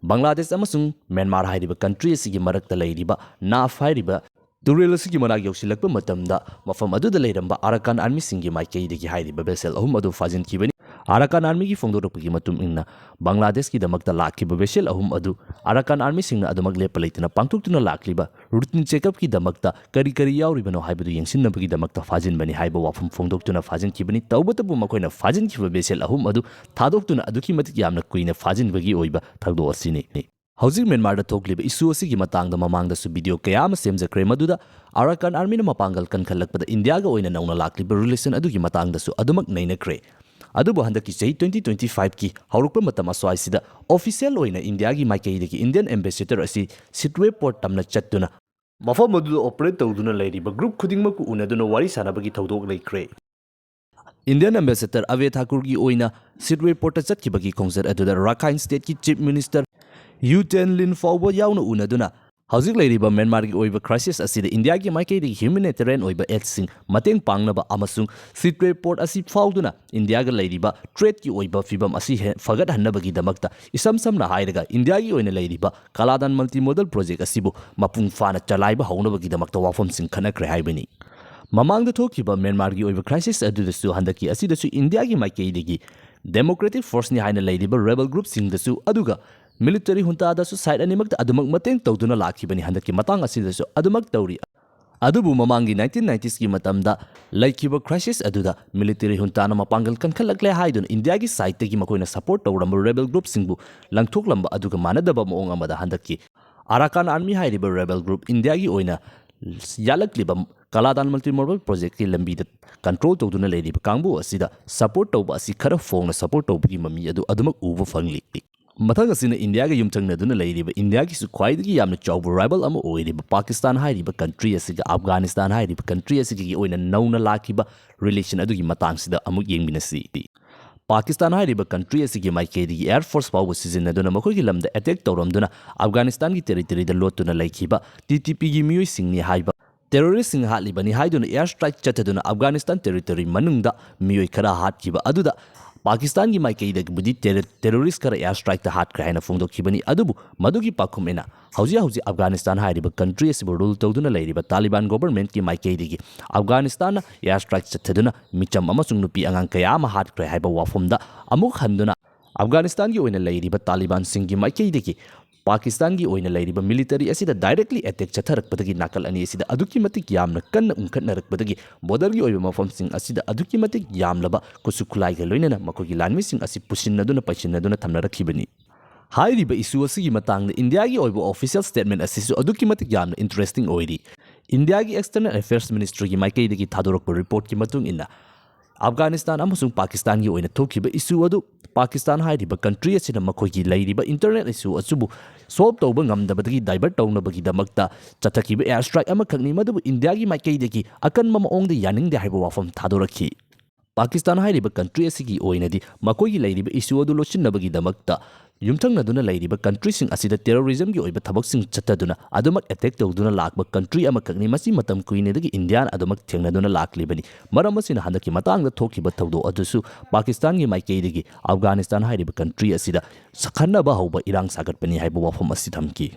ꯕꯪꯒ꯭ꯂꯥꯗꯦꯁ ꯑꯃꯁꯨꯡ ꯃ꯭ꯌꯥꯟꯃꯥꯔ ꯍꯥꯏꯔꯤꯕ country ꯑꯁꯤꯒꯤ ꯃꯔꯛꯇ ꯂꯩꯔꯤꯕ ꯅꯥꯐ ꯍꯥꯏꯔꯤꯕ ꯇꯨꯔꯦꯜ ꯑꯁꯤꯒꯤ ꯃꯅꯥꯛ ꯌꯧꯁꯤꯜꯂꯛꯄ ꯃꯇꯝꯗ ꯃꯐꯝ ꯑꯗꯨꯗ ꯂꯩꯔꯝꯕ ꯑꯔꯥꯀꯥꯟ armyꯁꯤꯡꯒꯤ ꯃꯥꯏꯀꯩꯗꯒꯤ ꯍꯥꯏꯔꯤꯕ vessel ꯑꯍꯨꯝ ꯑꯗꯨ ꯐꯥꯖꯤꯟꯈꯤꯕꯅꯤ꯫ ꯑꯔꯥꯀꯥꯟ armyꯒꯤ ꯐꯣꯡꯗꯣꯔꯛꯄꯒꯤ ꯃꯇꯨꯡ ꯏꯟꯅ ꯕꯪꯒ꯭ꯂꯥꯗꯦꯁꯀꯤꯗꯃꯛꯇ ꯂꯥꯛꯈꯤꯕ vessel ꯑꯍꯨꯝ ꯑꯗꯨ ꯑꯔꯥꯀꯥꯟ armyꯁꯤꯡꯅ ꯑꯗꯨꯃꯛ ꯂꯦꯞꯄ ꯂꯩꯇꯅ ꯄꯥꯡꯊꯣꯛꯇꯨꯅ ꯂꯥꯛꯂꯤꯕ routine checkupꯀꯤꯗꯃꯛꯇ ꯀꯔꯤ ꯀꯔꯤ ꯌꯥꯎꯔꯤꯕꯅꯣ ꯍꯥꯏꯕꯗꯨ ꯌꯦꯡꯁꯤꯟꯅꯕꯒꯤꯗꯃꯛꯇ ꯐꯥꯖꯤꯟꯕꯅꯤ ꯍꯥꯏꯕ ꯋꯥꯐꯝ ꯐꯣꯡꯗꯣꯛꯇꯨꯅ ꯐꯥꯖꯤꯟꯈꯤꯕꯅꯤ꯫ ꯇꯧꯕꯇꯕꯨ ꯃꯈꯣꯏꯅ ꯐꯥꯖꯤꯟꯈꯤꯕ vessel ꯑꯍꯨꯝ ꯑꯗꯨ ꯊꯥꯗꯣꯛꯇꯨꯅ ꯑꯗꯨꯛꯀꯤ ꯃꯇꯤꯛ ꯌꯥꯝꯅ ꯀꯨꯏꯅ ꯐꯥꯖꯤꯟꯕꯒꯤ ꯑꯣꯏꯕ ꯊꯧꯗꯣꯛ ꯑꯁꯤꯅꯤ꯫ ꯍꯧꯖꯤꯛ ꯃ꯭ꯌꯥꯟꯃꯥꯔꯗ ꯊꯣꯛꯂꯤꯕ issue ꯑꯁꯤꯒꯤ ꯃꯇꯥꯡꯗ ꯃꯃꯥꯡꯗꯁꯨ video ꯀꯌꯥ ꯑꯃ ꯁꯦꯝꯖꯈ꯭ꯔꯦ, ꯃꯗꯨꯗ ꯑꯔꯥꯀꯥꯟ armyꯅ ꯃꯄꯥꯡꯒꯜ ꯀꯟꯈꯠꯂꯛꯄꯗ ꯏꯟꯗꯤꯌꯥꯒ ꯑꯣꯏꯅ ꯅꯧꯅ ꯂꯥꯛꯂꯤꯕ relation ꯑꯗꯨꯒꯤ ꯃꯇꯥꯡꯗꯁꯨ ꯑꯗꯨꯃꯛ ꯅꯩꯅꯈ꯭ꯔꯦ꯫ ꯑꯗꯨꯕꯨ ꯍꯟꯗꯛꯀꯤ ꯆꯍꯤ twenty twenty five ꯀꯤ ꯍꯧꯔꯛꯄ ꯃꯇꯝ ꯑꯁ꯭ꯋꯥꯏꯁꯤꯗ official ꯑꯣꯏꯅ ꯏꯟꯗꯤꯌꯥꯒꯤ ꯃꯥꯏꯀꯩꯗꯒꯤ Indian ambassador ꯑꯁꯤ Sittwe port ꯇꯝꯅ ꯆꯠꯇꯨꯅ ꯃꯐꯝ ꯑꯗꯨꯗ operate ꯇꯧꯗꯨꯅ ꯂꯩꯔꯤꯕ group ꯈꯨꯗꯤꯡꯃꯛꯄꯨ ꯎꯅꯗꯨꯅ ꯋꯥꯔꯤ ꯁꯥꯟꯅꯕꯒꯤ ꯊꯧꯗꯣꯛ ꯂꯩꯈ꯭ꯔꯦ꯫ Indian ambassador ꯑꯚꯦ ꯊꯥꯀꯨꯔꯒꯤ ꯑꯣꯏꯅ Sittwe port ꯇ ꯆꯠꯈꯤꯕꯒꯤ ꯈꯣꯡꯆꯠ ꯑꯗꯨꯗ ꯔꯥꯈꯥꯏꯟ state ꯀꯤ Chief Minister U Thant Min ꯐꯥꯎꯕ ꯌꯥꯎꯅ ꯎꯅꯗꯨꯅ ꯍꯧꯖꯤꯛ ꯂꯩꯔꯤꯕ ꯃ꯭ꯌꯥꯟꯃꯥꯔꯒꯤ ꯑꯣꯏꯕ crisis ꯑꯁꯤꯗ ꯏꯟꯗꯤꯌꯥꯒꯤ ꯃꯥꯏꯀꯩꯗꯒꯤ humanitarian ꯑꯣꯏꯕ aid ꯁꯤꯡ ꯃꯇꯦꯡ ꯄꯥꯡꯅꯕ ꯑꯃꯁꯨꯡ Sittwe port ꯑꯁꯤ ꯐꯥꯎꯗꯨꯅ ꯏꯟꯗꯤꯌꯥꯒ ꯂꯩꯔꯤꯕ trade ꯀꯤ ꯑꯣꯏꯕ ꯐꯤꯕꯝ ꯑꯁꯤ ꯍꯦ-, ꯐꯒꯠꯍꯟꯅꯕꯒꯤꯗꯃꯛꯇ, ꯏꯁꯝ ꯁꯝꯅ ꯍꯥꯏꯔꯒ ꯏꯟꯗꯤꯌꯥꯒꯤ ꯑꯣꯏꯅ ꯂꯩꯔꯤꯕ ꯀꯥꯂꯥꯗꯥꯟ multimodal project ꯑꯁꯤꯕꯨ ꯃꯄꯨꯡ ꯐꯥꯅ ꯆꯂꯥꯏꯕ ꯍꯧꯅꯕꯒꯤꯗꯃꯛꯇ ꯋꯥꯐꯝꯁꯤꯡ ꯈꯟꯅꯈ꯭ꯔꯦ ꯍꯥꯏꯕꯅꯤ꯫ ꯃꯃꯥꯡꯗ ꯊꯣꯛꯈꯤꯕ ꯃ꯭ꯌꯥꯟꯃꯥꯔꯒꯤ ꯑꯣꯏꯕ crisis ꯑꯗꯨꯗꯁꯨ ꯍꯟꯗꯛꯀꯤ ꯑꯁꯤꯗꯁꯨ ꯏꯟꯗꯤꯌꯥꯒꯤ ꯃꯥꯏꯀꯩꯗꯒꯤ democratic force ꯅꯤ ꯍꯥꯏꯅ ꯂꯩꯔꯤꯕ rebel group ꯁꯤꯡꯗꯁꯨ, ꯑꯗꯨꯒ military junta ꯗꯁꯨ side ꯑꯅꯤꯃꯛꯇ ꯑꯗꯨꯃꯛ ꯃꯇꯦꯡ ꯇꯧꯗꯨꯅ ꯂꯥꯛꯈꯤꯕꯅꯤ꯫ ꯍꯟꯗꯛꯀꯤ ꯃꯇꯥꯡ ꯑꯁꯤꯗꯁꯨ ꯑꯗꯨꯃꯛ ꯇꯧꯔꯤ꯫ ꯑꯗꯨꯕꯨ ꯃꯃꯥꯡꯒꯤ nineteen nineties ꯀꯤ ꯃꯇꯝꯗ ꯂꯩꯈꯤꯕ crisis ꯑꯗꯨꯗ military junta ꯅ ꯃꯄꯥꯡꯒꯜ ꯀꯟꯈꯠꯂꯛꯂꯦ ꯍꯥꯏꯗꯨꯅ ꯏꯟꯗꯤꯌꯥꯒꯤ side ꯇꯒꯤ ꯃꯈꯣꯏꯅ support ꯇꯧꯔꯝꯕ rebel group ꯁꯤꯡꯕꯨ ꯂꯪꯊꯣꯛꯂꯝꯕ ꯑꯗꯨꯒ ꯃꯥꯟꯅꯗꯕ ꯃꯑꯣꯡ ꯑꯃꯗ ꯍꯟꯗꯛꯀꯤ Arakan Army ꯍꯥꯏꯔꯤꯕ rebel group ꯏꯟꯗꯤꯌꯥꯒꯤ ꯑꯣꯏꯅ ꯌꯥꯠꯂꯛꯂꯤꯕ ꯀꯥꯂꯥꯗꯥꯟ multimodal project ꯀꯤ ꯂꯝꯕꯤꯗ control ꯇꯧꯗꯨꯅ ꯂꯩꯔꯤꯕ ꯀꯥꯡꯕꯨ ꯑꯁꯤꯗ support ꯇꯧꯕ ꯑꯁꯤ ꯈꯔ ꯐꯣꯡꯅ support ꯇꯧꯕꯒꯤ ꯃꯃꯤ ꯑꯗꯨ ꯑꯗꯨꯃꯛ ꯎꯕ ꯐꯪꯂꯤ꯫ ꯃꯊꯪ ꯑꯁꯤꯅ ꯏꯟꯗꯤꯌꯥꯒ ꯌꯨꯝꯊꯪꯅꯗꯨꯅ ꯂꯩꯔꯤꯕ ꯏꯟꯗꯤꯌꯥꯒꯤꯁꯨ ꯈ꯭ꯋꯥꯏꯗꯒꯤ ꯌꯥꯝꯅ ꯆꯥꯎꯕ rival ꯑꯃ ꯑꯣꯏꯔꯤꯕ ꯄꯥꯀꯤꯁꯇꯥꯟ ꯍꯥꯏꯔꯤꯕ country ꯑꯁꯤꯒ ꯑꯐꯒꯥꯅꯤꯁꯇꯥꯟ ꯍꯥꯏꯔꯤꯕ country ꯑꯁꯤꯒꯤ ꯑꯣꯏꯅ ꯅꯧꯅ ꯂꯥꯛꯈꯤꯕ relation ꯑꯗꯨꯒꯤ ꯃꯇꯥꯡꯁꯤꯗ ꯑꯃꯨꯛ ꯌꯦꯡꯃꯤꯟꯅꯁꯤ꯫ ꯄꯥꯀꯤꯁꯇꯥꯟ ꯍꯥꯏꯔꯤꯕ country ꯑꯁꯤꯒꯤ ꯃꯥꯏꯀꯩꯗꯒꯤ air force ꯐꯥꯎꯕ ꯁꯤꯖꯤꯟꯅꯗꯨꯅ ꯃꯈꯣꯏꯒꯤ ꯂꯝꯗ attack ꯇꯧꯔꯝꯗꯨꯅ ꯑꯐꯒꯥꯅꯤꯁꯇꯥꯟꯒꯤ territory ꯗ ꯂꯣꯠꯇꯨꯅ ꯂꯩꯈꯤꯕ T T P ꯒꯤ ꯃꯤꯑꯣꯏꯁꯤꯡꯅꯤ ꯍꯥꯏꯕ terrorist ꯁꯤꯡ ꯍꯥꯠꯂꯤꯕꯅꯤ ꯍꯥꯏꯗꯨꯅ air strike ꯆꯠꯊꯗꯨꯅ ꯑꯐꯒꯥꯅꯤꯁꯇꯥꯟ territory ꯃꯅꯨꯡꯗ ꯃꯤꯑꯣꯏ ꯈꯔ ꯍꯥꯠꯈꯤꯕ ꯑꯗꯨꯗ ꯄꯥꯀꯤꯁꯇꯥꯟꯒꯤ ꯃꯥꯏꯀꯩꯗꯒꯤꯕꯨꯗꯤ terror-, terrorist ꯈꯔ air strike ꯇ ꯍꯥꯠꯈ꯭ꯔꯦ ꯍꯥꯏꯅ ꯐꯣꯡꯗꯣꯛꯈꯤꯕꯅꯤ꯫ ꯑꯗꯨꯕꯨ ꯃꯗꯨꯒꯤ ꯄꯥꯎꯈꯨꯝ ꯑꯣꯏꯅ ꯍꯧꯖꯤꯛ ꯍꯧꯖꯤꯛ ꯑꯐꯒꯥꯅꯤꯁꯇꯥꯟ ꯍꯥꯏꯔꯤꯕ country ꯑꯁꯤꯕꯨ rule ꯇꯧꯗꯨꯅ ꯂꯩꯔꯤꯕ ꯇꯥꯂꯤꯕꯥꯟ government ꯀꯤ ꯃꯥꯏꯀꯩꯗꯒꯤ ꯑꯐꯒꯥꯅꯤꯁꯇꯥꯟꯅ air strike ꯆꯠꯊꯗꯨꯅ ꯃꯤꯆꯝ ꯑꯃꯁꯨꯡ ꯅꯨꯄꯤ ꯑꯉꯥꯡ ꯀꯌꯥ ꯑꯃ ꯍꯥꯠꯈ꯭ꯔꯦ ꯍꯥꯏꯕ ꯋꯥꯐꯝꯗ ꯑꯃꯨꯛ ꯍꯟꯗꯨꯅ ꯑꯐꯒꯥꯅꯤꯁꯇꯥꯟꯒꯤ ꯑꯣꯏꯅ ꯂꯩꯔꯤꯕ ꯇꯥꯂꯤꯕꯥꯟꯁꯤꯡꯒꯤ ꯃꯥꯏꯀꯩꯗꯒꯤ ꯄꯥꯀꯤꯁꯇꯥꯟꯒꯤ ꯑꯣꯏꯅ ꯂꯩꯔꯤꯕ military ꯑꯁꯤꯗ directly attack ꯆꯠꯊꯔꯛꯄꯗꯒꯤ ꯅꯥꯀꯜ ꯑꯅꯤ ꯑꯁꯤꯗ ꯑꯗꯨꯛꯀꯤ ꯃꯇꯤꯛ ꯌꯥꯝꯅ ꯀꯟꯅ ꯎꯪꯈꯠꯅꯔꯛꯄꯗꯒꯤ border ꯒꯤ ꯑꯣꯏꯕ ꯃꯐꯝꯁꯤꯡ ꯑꯁꯤꯗ ꯑꯗꯨꯛꯀꯤ ꯃꯇꯤꯛ ꯌꯥꯝꯂꯕ ꯈꯨꯠꯁꯨ ꯈꯨꯠꯂꯥꯏꯒ ꯂꯣꯏꯅꯅ ꯃꯈꯣꯏꯒꯤ ꯂꯥꯟꯃꯤꯁꯤꯡ ꯑꯁꯤ ꯄꯨꯁꯤꯟꯅꯗꯨꯅ ꯄꯩꯁꯤꯟꯅꯗꯨꯅ ꯊꯝꯅꯔꯛꯈꯤꯕꯅꯤ꯫ ꯍꯥꯏꯔꯤꯕ issue ꯑꯁꯤꯒꯤ ꯃꯇꯥꯡꯗ ꯏꯟꯗꯤꯌꯥꯒꯤ ꯑꯣꯏꯕ official statement ꯑꯁꯤꯁꯨ ꯑꯗꯨꯛꯀꯤ ꯃꯇꯤꯛ ꯌꯥꯝꯅ interesting ꯑꯣꯏꯔꯤ꯫ ꯏꯟꯗꯤꯌꯥꯒꯤ External Affairs Ministry ꯒꯤ ꯃꯥꯏꯀꯩꯗꯒꯤ ꯊꯥꯗꯣꯔꯛꯄ report ꯀꯤ ꯃꯇꯨꯡ ꯏꯟꯅ, ꯑꯐꯒꯥꯅꯤꯁꯇꯥꯟ ꯑꯃꯁꯨꯡ ꯄꯥꯀꯤꯁꯇꯥꯟꯒꯤ ꯑꯣꯏꯅ ꯊꯣꯛꯈꯤꯕ ꯏꯁꯨ ꯑꯗꯨ ꯄꯥꯀꯤꯁꯇꯥꯟ ꯍꯥꯏꯔꯤꯕ ꯀꯟꯇ꯭ꯔꯤ ꯑꯁꯤꯅ ꯃꯈꯣꯏꯒꯤ ꯂꯩꯔꯤꯕ ꯏꯟꯇꯔꯅꯦꯜ ꯏꯁꯨ ꯑꯁꯤꯕꯨ ꯁꯣꯜꯕ ꯇꯧꯕ ꯉꯝꯗꯕꯗꯒꯤ ꯗꯥꯏꯚꯔꯠ ꯇꯧꯅꯕꯒꯤꯗꯃꯛꯇ ꯆꯠꯊꯈꯤꯕ ꯑꯦꯌꯔ ꯁ꯭ꯇ꯭ꯔꯥꯏꯛ ꯑꯃꯈꯛꯅꯤ, ꯃꯗꯨꯕꯨ ꯏꯟꯗꯤꯌꯥꯒꯤ ꯃꯥꯏꯀꯩꯗꯒꯤ ꯑꯀꯟꯕ ꯃꯑꯣꯡꯗ ꯌꯥꯅꯤꯡꯗꯦ ꯍꯥꯏꯕ ꯋꯥꯐꯝ ꯊꯥꯗꯣꯔꯛꯈꯤ꯫ ꯄꯥꯀꯤꯁꯇꯥꯟ ꯍꯥꯏꯔꯤꯕ ꯀꯟꯇ꯭ꯔꯤ ꯑꯁꯤꯒꯤ ꯑꯣꯏꯅꯗꯤ ꯃꯈꯣꯏꯒꯤ ꯂꯩꯔꯤꯕ ꯏꯁꯨ ꯑꯗꯨ ꯂꯣꯏꯁꯤꯟꯅꯕꯒꯤꯗꯃꯛꯇ ꯌꯨꯝꯊꯪꯅꯗꯨꯅ ꯂꯩꯔꯤꯕ ꯀꯟꯇ꯭ꯔꯤꯁꯤꯡ ꯑꯁꯤꯗ ꯇꯦꯔꯣꯔꯤꯖꯝꯒꯤ ꯑꯣꯏꯕ ꯊꯕꯛꯁꯤꯡ ꯆꯠꯊꯗꯨꯅ ꯑꯗꯨꯃꯛ ꯑꯦꯇꯦꯛ ꯇꯧꯗꯨꯅ ꯂꯥꯛꯄ ꯀꯟꯇ꯭ꯔꯤ ꯑꯃꯈꯛꯅꯤ꯫ ꯃꯁꯤ ꯃꯇꯝ ꯀꯨꯏꯅꯗꯒꯤ ꯏꯟꯗꯤꯌꯥꯅ ꯑꯗꯨꯃꯛ ꯊꯦꯡꯅꯗꯨꯅ ꯂꯥꯛꯂꯤꯕꯅꯤ꯫ ꯃꯔꯝ ꯑꯁꯤꯅ ꯍꯟꯗꯛꯀꯤ ꯃꯇꯥꯡꯗ ꯊꯣꯛꯈꯤꯕ ꯊꯧꯗꯣꯛ ꯑꯗꯨꯁꯨ ꯄꯥꯀꯤꯁꯇꯥꯟꯒꯤ ꯃꯥꯏꯀꯩꯗꯒꯤ ꯑꯐꯒꯥꯅꯤꯁꯇꯥꯟ ꯍꯥꯏꯔꯤꯕ ꯀꯟꯇ꯭ꯔꯤ ꯑꯁꯤꯗ ꯈꯟꯅꯕ ꯍꯧꯕ ꯏꯔꯥꯡ ꯁꯥꯒꯠꯄꯅꯤ ꯍꯥꯏꯕ ꯋꯥꯐꯝ ꯑꯁꯤ ꯊꯝꯈꯤ꯫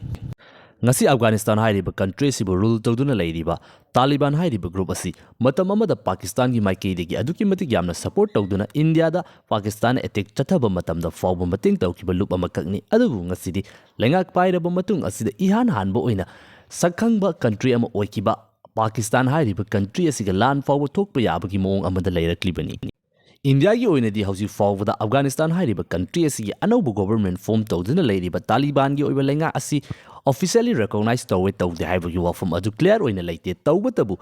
ꯉꯁꯤ ꯑꯐꯒꯥꯅꯤꯁꯇꯥꯟ ꯍꯥꯏꯔꯤꯕ ꯀꯟꯇ꯭ꯔꯤ ꯑꯁꯤꯕꯨ ꯔꯨꯜ ꯇꯧꯗꯨꯅ ꯂꯩꯔꯤꯕ ꯇꯥꯂꯤꯕꯥꯟ ꯍꯥꯏꯔꯤꯕ ꯒ꯭ꯔꯨꯞ ꯑꯁꯤ ꯃꯇꯝ ꯑꯃꯗ ꯄꯥꯀꯤꯁꯇꯥꯟꯒꯤ ꯃꯥꯏꯀꯩꯗꯒꯤ ꯑꯗꯨꯛꯀꯤ ꯃꯇꯤꯛ ꯌꯥꯝꯅ ꯁꯄꯣꯔꯠ ꯇꯧꯗꯨꯅ ꯏꯟꯗꯤꯌꯥꯗ ꯄꯥꯀꯤꯁꯇꯥꯟꯅ ꯑꯦꯇꯦꯛ ꯆꯠꯊꯕ ꯃꯇꯝꯗ ꯐꯥꯎꯕ ꯃꯇꯦꯡ ꯇꯧꯈꯤꯕ ꯂꯨꯞ ꯑꯃꯈꯛꯅꯤ꯫ ꯑꯗꯨꯕꯨ ꯉꯁꯤꯗꯤ ꯂꯩꯉꯥꯛ ꯄꯥꯏꯔꯕ ꯃꯇꯨꯡ ꯑꯁꯤꯗ ꯏꯍꯥꯟ ꯍꯥꯟꯕ ꯑꯣꯏꯅ ꯁꯛꯈꯪꯕ ꯀꯟꯇ꯭ꯔꯤ ꯑꯃ ꯑꯣꯏꯈꯤꯕ ꯄꯥꯀꯤꯁꯇꯥꯟ ꯍꯥꯏꯔꯤꯕ ꯀꯟꯇ꯭ꯔꯤ ꯑꯁꯤꯒ ꯂꯥꯟ ꯐꯥꯎꯕ ꯊꯣꯛꯄ ꯌꯥꯕꯒꯤ ꯃꯑꯣꯡ ꯑꯃꯗ ꯂꯩꯔꯛꯂꯤꯕꯅꯤ꯫ ꯏꯟꯗꯤꯌꯥꯒꯤ ꯑꯣꯏꯅꯗꯤ ꯍꯧꯖꯤꯛ ꯐꯥꯎꯕꯗ ꯑꯐꯒꯥꯅꯤꯁꯇꯥꯟ ꯍꯥꯏꯔꯤꯕ ꯀꯟꯇ꯭ꯔꯤ ꯑꯁꯤꯒꯤ ꯑꯅꯧꯕ ꯒꯣꯚꯔꯟꯃꯦꯟꯠ ꯐꯣꯔꯝ ꯇꯧꯗꯨꯅ ꯂꯩꯔꯤꯕ ꯇꯥꯂꯤꯕꯥꯟꯒꯤ ꯑꯣꯏꯕ ꯂꯩꯉꯥꯛ ꯑꯁꯤ ꯑꯣꯐꯤꯁꯤꯌꯦꯜꯂꯤ ꯔꯦꯀꯣꯒꯅꯥꯏꯖ ꯇꯧꯋꯦ ꯇꯧꯗꯦ ꯍꯥꯏꯕꯒꯤ ꯋꯥꯐꯝ ꯑꯗꯨ ꯀ꯭ꯂꯤꯌꯥꯔ ꯑꯣꯏꯅ ꯂꯩꯇꯦ꯫ ꯇꯧꯕꯇꯕꯨ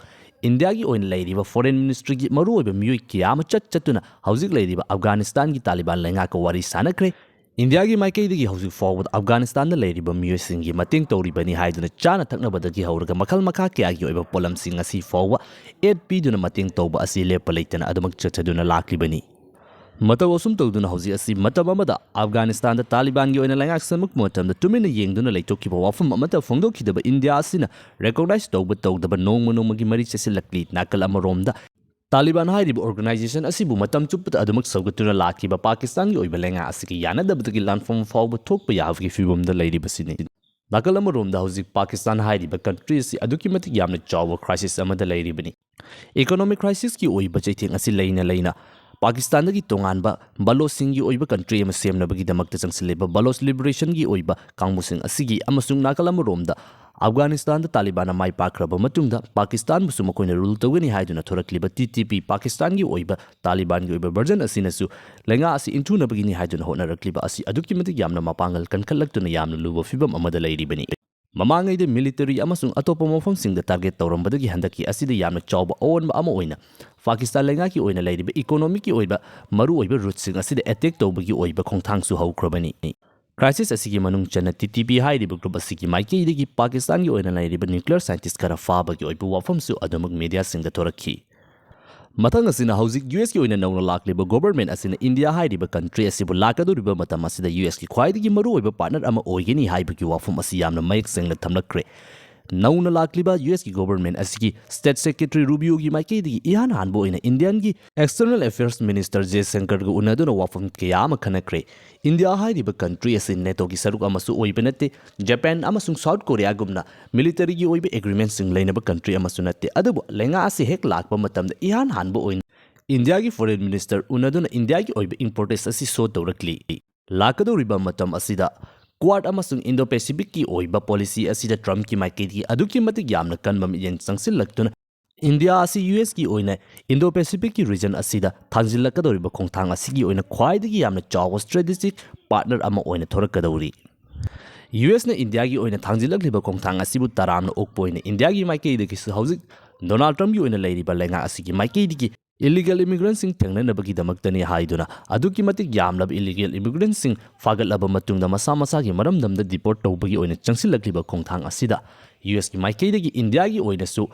ꯏꯟꯗꯤꯌꯥꯒꯤ ꯑꯣꯏꯅ ꯂꯩꯔꯤꯕ ꯐꯣꯔꯦꯟ ꯃꯤꯅꯤꯁꯇ꯭ꯔꯤꯒꯤ ꯃꯔꯨꯑꯣꯏꯕ ꯃꯤꯑꯣꯏ ꯀꯌꯥ ꯑꯃ ꯆꯠ ꯆꯠꯇꯨꯅ ꯍꯧꯖꯤꯛ ꯂꯩꯔꯤꯕ ꯑꯐꯒꯥꯅꯤꯁꯇꯥꯟꯒꯤ ꯇꯥꯂꯤꯕꯥꯟ ꯂꯩꯉꯥꯛꯀ ꯋꯥꯔꯤ ꯁꯥꯅꯈ꯭ꯔꯦ꯫ ꯏꯟꯗꯤꯌꯥꯒꯤ ꯃꯥꯏꯀꯩꯗꯒꯤ ꯍꯧꯖꯤꯛ ꯐꯥꯎꯕꯗ ꯑꯐꯒꯥꯅꯤꯁꯇꯥꯟꯗ ꯂꯩꯔꯤꯕ ꯃꯤꯑꯣꯏꯁꯤꯡꯒꯤ ꯃꯇꯦꯡ ꯇꯧꯔꯤꯕꯅꯤ ꯍꯥꯏꯗꯨꯅ ꯆꯥꯅ ꯊꯛꯅꯕꯗꯒꯤ ꯍꯧꯔꯒ ꯃꯈꯜ ꯃꯈꯥ ꯀꯌꯥꯒꯤ ꯑꯣꯏꯕ ꯄꯣꯠꯂꯝꯁꯤꯡ ꯉꯁꯤ ꯐꯥꯎꯕ ꯑꯦꯗ ꯄꯤꯗꯨꯅ ꯃꯇꯦꯡ ꯇꯧꯕ ꯑꯁꯤ ꯂꯦꯞꯄ ꯂꯩꯇꯅ ꯑꯗꯨꯃꯛ ꯆꯠꯊꯗꯨꯅ ꯂꯥꯛꯂꯤꯕꯅꯤ꯫ ꯃꯇꯧ ꯑꯁꯨꯝ ꯇꯧꯗꯨꯅ ꯍꯧꯖꯤꯛ ꯑꯁꯤ ꯃꯇꯝ ꯑꯃꯗ ꯑꯐꯒꯥꯅꯤꯁꯇꯥꯟꯗ ꯇꯥꯂꯤꯕꯥꯟꯒꯤ ꯑꯣꯏꯅ ꯂꯩꯉꯥꯛ ꯁꯦꯝꯂꯛꯄ ꯃꯇꯝꯗ ꯇꯨꯃꯤꯟꯅ ꯌꯦꯡꯗꯨꯅ ꯂꯩꯊꯣꯛꯈꯤꯕ ꯋꯥꯐꯝ ꯑꯃꯠꯇ ꯐꯣꯡꯗꯣꯛꯈꯤꯗꯕ ꯏꯟꯗꯤꯌꯥ ꯑꯁꯤꯅ ꯔꯦꯀꯣꯒꯅꯥꯏꯖ ꯇꯧꯕ ꯇꯧꯗꯕ ꯅꯣꯡꯃ ꯅꯣꯡꯃꯒꯤ ꯃꯔꯤ ꯆꯦꯁꯤꯜꯂꯛꯂꯤ꯫ ꯅꯥꯀꯜ ꯑꯃꯔꯣꯝꯗ ꯇꯥꯂꯤꯕꯥꯟ ꯍꯥꯏꯔꯤꯕ ꯑꯣꯔꯒꯅꯥꯏꯖꯦꯁꯟ ꯑꯁꯤꯕꯨ ꯃꯇꯝ ꯆꯨꯞꯄꯗ ꯑꯗꯨꯃꯛ ꯁꯧꯒꯠꯇꯨꯅ ꯂꯥꯛꯈꯤꯕ ꯄꯥꯀꯤꯁꯇꯥꯟꯒꯤ ꯑꯣꯏꯕ ꯂꯩꯉꯥꯛ ꯑꯁꯤꯒ ꯌꯥꯅꯗꯕꯗꯒꯤ ꯂꯥꯟꯐꯝ ꯐꯥꯎꯕ ꯊꯣꯛꯄ ꯌꯥꯕꯒꯤ ꯐꯤꯕꯝꯗ ꯂꯩꯔꯤꯕꯁꯤꯅꯤ꯫ ꯅꯥꯀꯜ ꯑꯃꯔꯣꯝꯗ ꯍꯧꯖꯤꯛ ꯄꯥꯀꯤꯁꯇꯥꯟ ꯍꯥꯏꯔꯤꯕ ꯀꯟꯇ꯭ꯔꯤ ꯑꯁꯤ ꯑꯗꯨꯛꯀꯤ ꯃꯇꯤꯛ ꯌꯥꯝꯅ ꯆꯥꯎꯕ ꯀ꯭ꯔꯥꯏꯁꯤꯁ ꯑꯃꯗ ꯂꯩꯔꯤꯕꯅꯤ꯫ ꯏꯀꯣꯅꯣꯃꯤꯛ ꯀ꯭ꯔꯥꯏꯁꯤꯁꯀꯤ ꯑꯣꯏꯕ ꯆꯩꯊꯦꯡ ꯑꯁꯤ ꯂꯩꯅ ꯂꯩꯅ ꯄꯥꯀꯤꯁꯇꯥꯟꯗꯒꯤ ꯇꯣꯉꯥꯟꯕ ꯕꯂꯣꯆꯁꯤꯡꯒꯤ ꯑꯣꯏꯕ ꯀꯟꯇ꯭ꯔꯤ ꯑꯃ ꯁꯦꯝꯅꯕꯒꯤꯗꯃꯛꯇ ꯆꯪꯁꯤꯜꯂꯤꯕ ꯕꯂꯣꯆ ꯂꯤꯕꯔꯦꯁꯟꯒꯤ ꯑꯣꯏꯕ ꯀꯥꯡꯕꯨꯁꯤꯡ ꯑꯁꯤꯒꯤ ꯑꯃꯁꯨꯡ ꯅꯥꯀꯜ ꯑꯃꯔꯣꯝꯗ ꯑꯐꯒꯥꯅꯤꯁꯇꯥꯟꯗ ꯇꯥꯂꯤꯕꯥꯟꯅ ꯃꯥꯏ ꯄꯥꯛꯈ꯭ꯔꯕ ꯃꯇꯨꯡꯗ ꯄꯥꯀꯤꯁꯇꯥꯟꯕꯨꯁꯨ ꯃꯈꯣꯏꯅ ꯔꯨꯜ ꯇꯧꯒꯅꯤ ꯍꯥꯏꯗꯨꯅ ꯊꯣꯔꯛꯂꯤꯕ ꯇꯤ ꯇꯤ ꯄꯤ, ꯄꯥꯀꯤꯁꯇꯥꯟꯒꯤ ꯑꯣꯏꯕ ꯇꯥꯂꯤꯕꯥꯟꯒꯤ ꯑꯣꯏꯕ ꯚꯔꯖꯟ ꯑꯁꯤꯅꯁꯨ ꯂꯩꯉꯥꯛ ꯑꯁꯤ ꯏꯟꯊꯨꯅꯕꯒꯤꯅꯤ ꯍꯥꯏꯗꯨꯅ ꯍꯣꯠꯅꯔꯛꯂꯤꯕ ꯑꯁꯤ ꯑꯗꯨꯛꯀꯤ ꯃꯇꯤꯛ ꯌꯥꯝꯅ ꯃꯄꯥꯡꯒꯜ ꯀꯟꯈꯠꯂꯛꯇꯨꯅ ꯌꯥꯝꯅ ꯂꯨꯕ ꯐꯤꯕꯝ ꯑꯃꯗ ꯂꯩꯔꯤꯕꯅꯤ꯫ ꯃꯃꯥꯡꯉꯩꯗ ꯃꯤꯂꯤꯇꯔꯤ ꯑꯃꯁꯨꯡ ꯑꯇꯣꯞꯄ ꯃꯐꯝꯁꯤꯡꯗ ꯇꯥꯔꯒꯦꯠ ꯇꯧꯔꯝꯕꯗꯒꯤ ꯍꯟꯗꯛꯀꯤ ꯑꯁꯤꯗ ꯌꯥꯝꯅ ꯆꯥꯎꯕ ꯑꯑꯣꯟꯕ ꯑꯃ ꯑꯣꯏꯅ ꯄꯥꯀꯤꯁꯇꯥꯟ ꯂꯩꯉꯥꯛꯀꯤ ꯑꯣꯏꯅ ꯂꯩꯔꯤꯕ ꯏꯀꯣꯅꯣꯃꯤꯛꯀꯤ ꯑꯣꯏꯕ ꯃꯔꯨꯑꯣꯏꯕ ꯔꯨꯠꯁꯤꯡ ꯑꯁꯤꯗ ꯑꯦꯇꯦꯛ ꯇꯧꯕꯒꯤ ꯑꯣꯏꯕ ꯈꯣꯡꯊꯥꯡꯁꯨ ꯍꯧꯈ꯭ꯔꯕꯅꯤ꯫ ꯀ꯭ꯔꯥꯏꯁꯤꯁ ꯑꯁꯤꯒꯤ ꯃꯅꯨꯡ ꯆꯟꯅ ꯇꯤ ꯇꯤ ꯄꯤ ꯍꯥꯏꯔꯤꯕ ꯒ꯭ꯔꯨꯞ ꯑꯁꯤꯒꯤ ꯃꯥꯏꯀꯩꯗꯒꯤ ꯄꯥꯀꯤꯁꯇꯥꯟꯒꯤ ꯑꯣꯏꯅ ꯂꯩꯔꯤꯕ ꯅ꯭ꯌꯨꯀ꯭ꯂꯤꯌꯔ ꯁꯥꯏꯟꯇꯤꯁ ꯈꯔ ꯐꯥꯕꯒꯤ ꯑꯣꯏꯕ ꯋꯥꯐꯝꯁꯨ ꯑꯗꯨꯃꯛ ꯃꯤꯗꯤꯌꯥꯁꯤꯡꯗ ꯊꯣꯔꯛꯈꯤ꯫ ꯃꯊꯪ ꯑꯁꯤꯅ ꯍꯧꯖꯤꯛ ꯌꯨ ꯑꯦꯁꯀꯤ ꯑꯣꯏꯅ ꯅꯧꯅ ꯂꯥꯛꯂꯤꯕ ꯒꯣꯚꯔꯟꯃꯦꯟꯠ ꯑꯁꯤꯅ ꯏꯟꯗꯤꯌꯥ ꯍꯥꯏꯔꯤꯕ ꯀꯟꯇ꯭ꯔꯤ ꯑꯁꯤꯕꯨ ꯂꯥꯛꯀꯗꯧꯔꯤꯕ ꯃꯇꯝ ꯑꯁꯤꯗ ꯌꯨ ꯑꯦꯁꯀꯤ ꯈ꯭ꯋꯥꯏꯗꯒꯤ ꯃꯔꯨꯑꯣꯏꯕ ꯄꯥꯔꯠꯅꯔ ꯑꯃ ꯑꯣꯏꯒꯅꯤ ꯍꯥꯏꯕꯒꯤ ꯋꯥꯐꯝ ꯑꯁꯤ ꯌꯥꯝꯅ ꯃꯌꯦꯛ ꯁꯦꯡꯅ ꯊꯝꯂꯛꯈ꯭ꯔꯦ꯫ ꯅꯧꯅ ꯂꯥꯛꯂꯤꯕ ꯌꯨ ꯑꯦꯁꯀꯤ ꯒꯣꯚꯔꯟꯃꯦꯟꯠ ꯑꯁꯤꯒꯤ ꯁ꯭ꯇꯦꯠ ꯁꯦꯀ꯭ꯔꯦꯇꯔꯤ ꯔꯨꯕꯤꯌꯣꯒꯤ ꯃꯥꯏꯀꯩꯗꯒꯤ ꯏꯍꯥꯟ ꯍꯥꯟꯕ ꯑꯣꯏꯅ ꯏꯟꯗꯤꯌꯥꯒꯤ ꯑꯦꯛꯁꯇꯔꯅꯦꯜ ꯑꯦꯐꯤꯌꯔꯁ ꯃꯤꯅꯤꯁꯇꯔ ꯖꯦꯁꯪꯀꯔꯒ ꯎꯅꯗꯨꯅ ꯋꯥꯐꯝ ꯀꯌꯥ ꯑꯃ ꯈꯟꯅꯈ꯭ꯔꯦ꯫ ꯏꯟꯗꯤꯌꯥ ꯍꯥꯏꯔꯤꯕ ꯀꯟꯇ꯭ꯔꯤ ꯑꯁꯤ ꯅꯦꯇꯣꯒꯤ ꯁꯔꯨꯛ ꯑꯃꯁꯨ ꯑꯣꯏꯕ ꯅꯠꯇꯦ꯫ ꯖꯄꯥꯟ ꯑꯃꯁꯨꯡ ꯁꯥꯎꯠ ꯀꯣꯔꯤꯌꯥꯒꯨꯝꯅ ꯃꯤꯂꯤꯇꯔꯤꯒꯤ ꯑꯣꯏꯕ ꯑꯦꯒ꯭ꯔꯤꯃꯦꯟꯠꯁꯤꯡ ꯂꯩꯅꯕ ꯀꯟꯇ꯭ꯔꯤ ꯑꯃꯁꯨ ꯅꯠꯇꯦ꯫ ꯑꯗꯨꯕꯨ ꯂꯩꯉꯥꯛ ꯑꯁꯤ ꯍꯦꯛ ꯂꯥꯛꯄ ꯃꯇꯝꯗ ꯏꯍꯥꯟ ꯍꯥꯟꯕ ꯑꯣꯏꯅ ꯏꯟꯗꯤꯌꯥꯒꯤ ꯐꯣꯔꯦꯟ ꯃꯤꯅꯤꯁꯇꯔ ꯎꯅꯗꯨꯅ ꯏꯟꯗꯤꯌꯥꯒꯤ ꯑꯣꯏꯕ ꯏꯝꯄꯣꯔꯇꯦꯟꯁ ꯑꯁꯤ ꯁꯣ ꯇꯧꯔꯛꯂꯤ꯫ ꯂꯥꯛꯀꯗꯧꯔꯤꯕ ꯃꯇꯝ ꯑꯁꯤꯗ ꯀ꯭ꯋꯥꯗ ꯑꯃꯁꯨꯡ ꯏꯟꯗꯣ ꯄꯦꯁꯤꯐꯤꯛꯀꯤ ꯑꯣꯏꯕ ꯄꯣꯂꯤꯁꯤ ꯑꯁꯤꯗ ꯇ꯭ꯔꯝꯞꯀꯤ ꯃꯥꯏꯀꯩꯗꯒꯤ ꯑꯗꯨꯛꯀꯤ ꯃꯇꯤꯛ ꯌꯥꯝꯅ ꯀꯟꯕ ꯃꯤꯠꯌꯦꯡ ꯆꯪꯁꯤꯜꯂꯛꯇꯨꯅ ꯏꯟꯗꯤꯌꯥ ꯑꯁꯤ ꯌꯨ ꯑꯦꯁꯀꯤ ꯑꯣꯏꯅ ꯏꯟꯗꯣ ꯄꯦꯁꯤꯐꯤꯛꯀꯤ ꯔꯤꯖꯟ ꯑꯁꯤꯗ ꯊꯥꯡꯖꯤꯜꯂꯛꯀꯗꯧꯔꯤꯕ ꯈꯣꯡꯊꯥꯡ ꯑꯁꯤꯒꯤ ꯑꯣꯏꯅ ꯈ꯭ꯋꯥꯏꯗꯒꯤ ꯌꯥꯝꯅ ꯆꯥꯎꯕ ꯁ꯭ꯇ꯭ꯔꯦꯇꯦꯖꯤꯛ ꯄꯥꯔꯠꯅꯔ ꯑꯃ ꯑꯣꯏꯅ ꯊꯣꯔꯛꯀꯗꯧꯔꯤ꯫ ꯌꯨ ꯑꯦꯁꯅ ꯏꯟꯗꯤꯌꯥꯒꯤ ꯑꯣꯏꯅ ꯊꯥꯡꯖꯤꯜꯂꯛꯂꯤꯕ ꯈꯣꯡꯊꯥꯡ ꯑꯁꯤꯕꯨ ꯇꯔꯥꯝꯅ ꯑꯣꯛꯄ ꯑꯣꯏꯅ ꯏꯟꯗꯤꯌꯥꯒꯤ ꯃꯥꯏꯀꯩꯗꯒꯤꯁꯨ ꯍꯧꯖꯤꯛ ꯗꯣꯅꯥꯜꯗ ꯇ꯭ꯔꯝꯞꯀꯤ ꯑꯣꯏꯅ ꯂꯩꯔꯤꯕ ꯂꯩꯉꯥꯛ ꯑꯁꯤꯒꯤ ꯃꯥꯏꯀꯩꯗꯒꯤ ꯏꯂꯤꯒꯦꯜ ꯏꯃꯤꯒ꯭ꯔꯦꯟꯠꯁꯤꯡ ꯊꯦꯡꯅꯅꯕꯒꯤꯗꯃꯛꯇꯅꯤ ꯍꯥꯏꯗꯨꯅ ꯑꯗꯨꯛꯀꯤ ꯃꯇꯤꯛ ꯌꯥꯝꯂꯕ ꯏꯂꯤꯒꯦꯜ ꯏꯃꯤꯒ꯭ꯔꯦꯟꯠꯁꯤꯡ ꯐꯥꯒꯠꯂꯕ ꯃꯇꯨꯡꯗ ꯃꯁꯥ ꯃꯁꯥꯒꯤ ꯃꯔꯝꯗꯝꯗ ꯗꯤꯄꯣꯔꯠ ꯇꯧꯕꯒꯤ ꯑꯣꯏꯅ ꯆꯪꯁꯤꯜꯂꯛꯂꯤꯕ ꯈꯣꯡꯊꯥꯡ ꯑꯁꯤꯗ ꯌꯨ ꯑꯦꯁꯀꯤ ꯃꯥꯏꯀꯩꯗꯒꯤ ꯏꯟꯗꯤꯌꯥꯒꯤ ꯑꯣꯏꯅꯁꯨ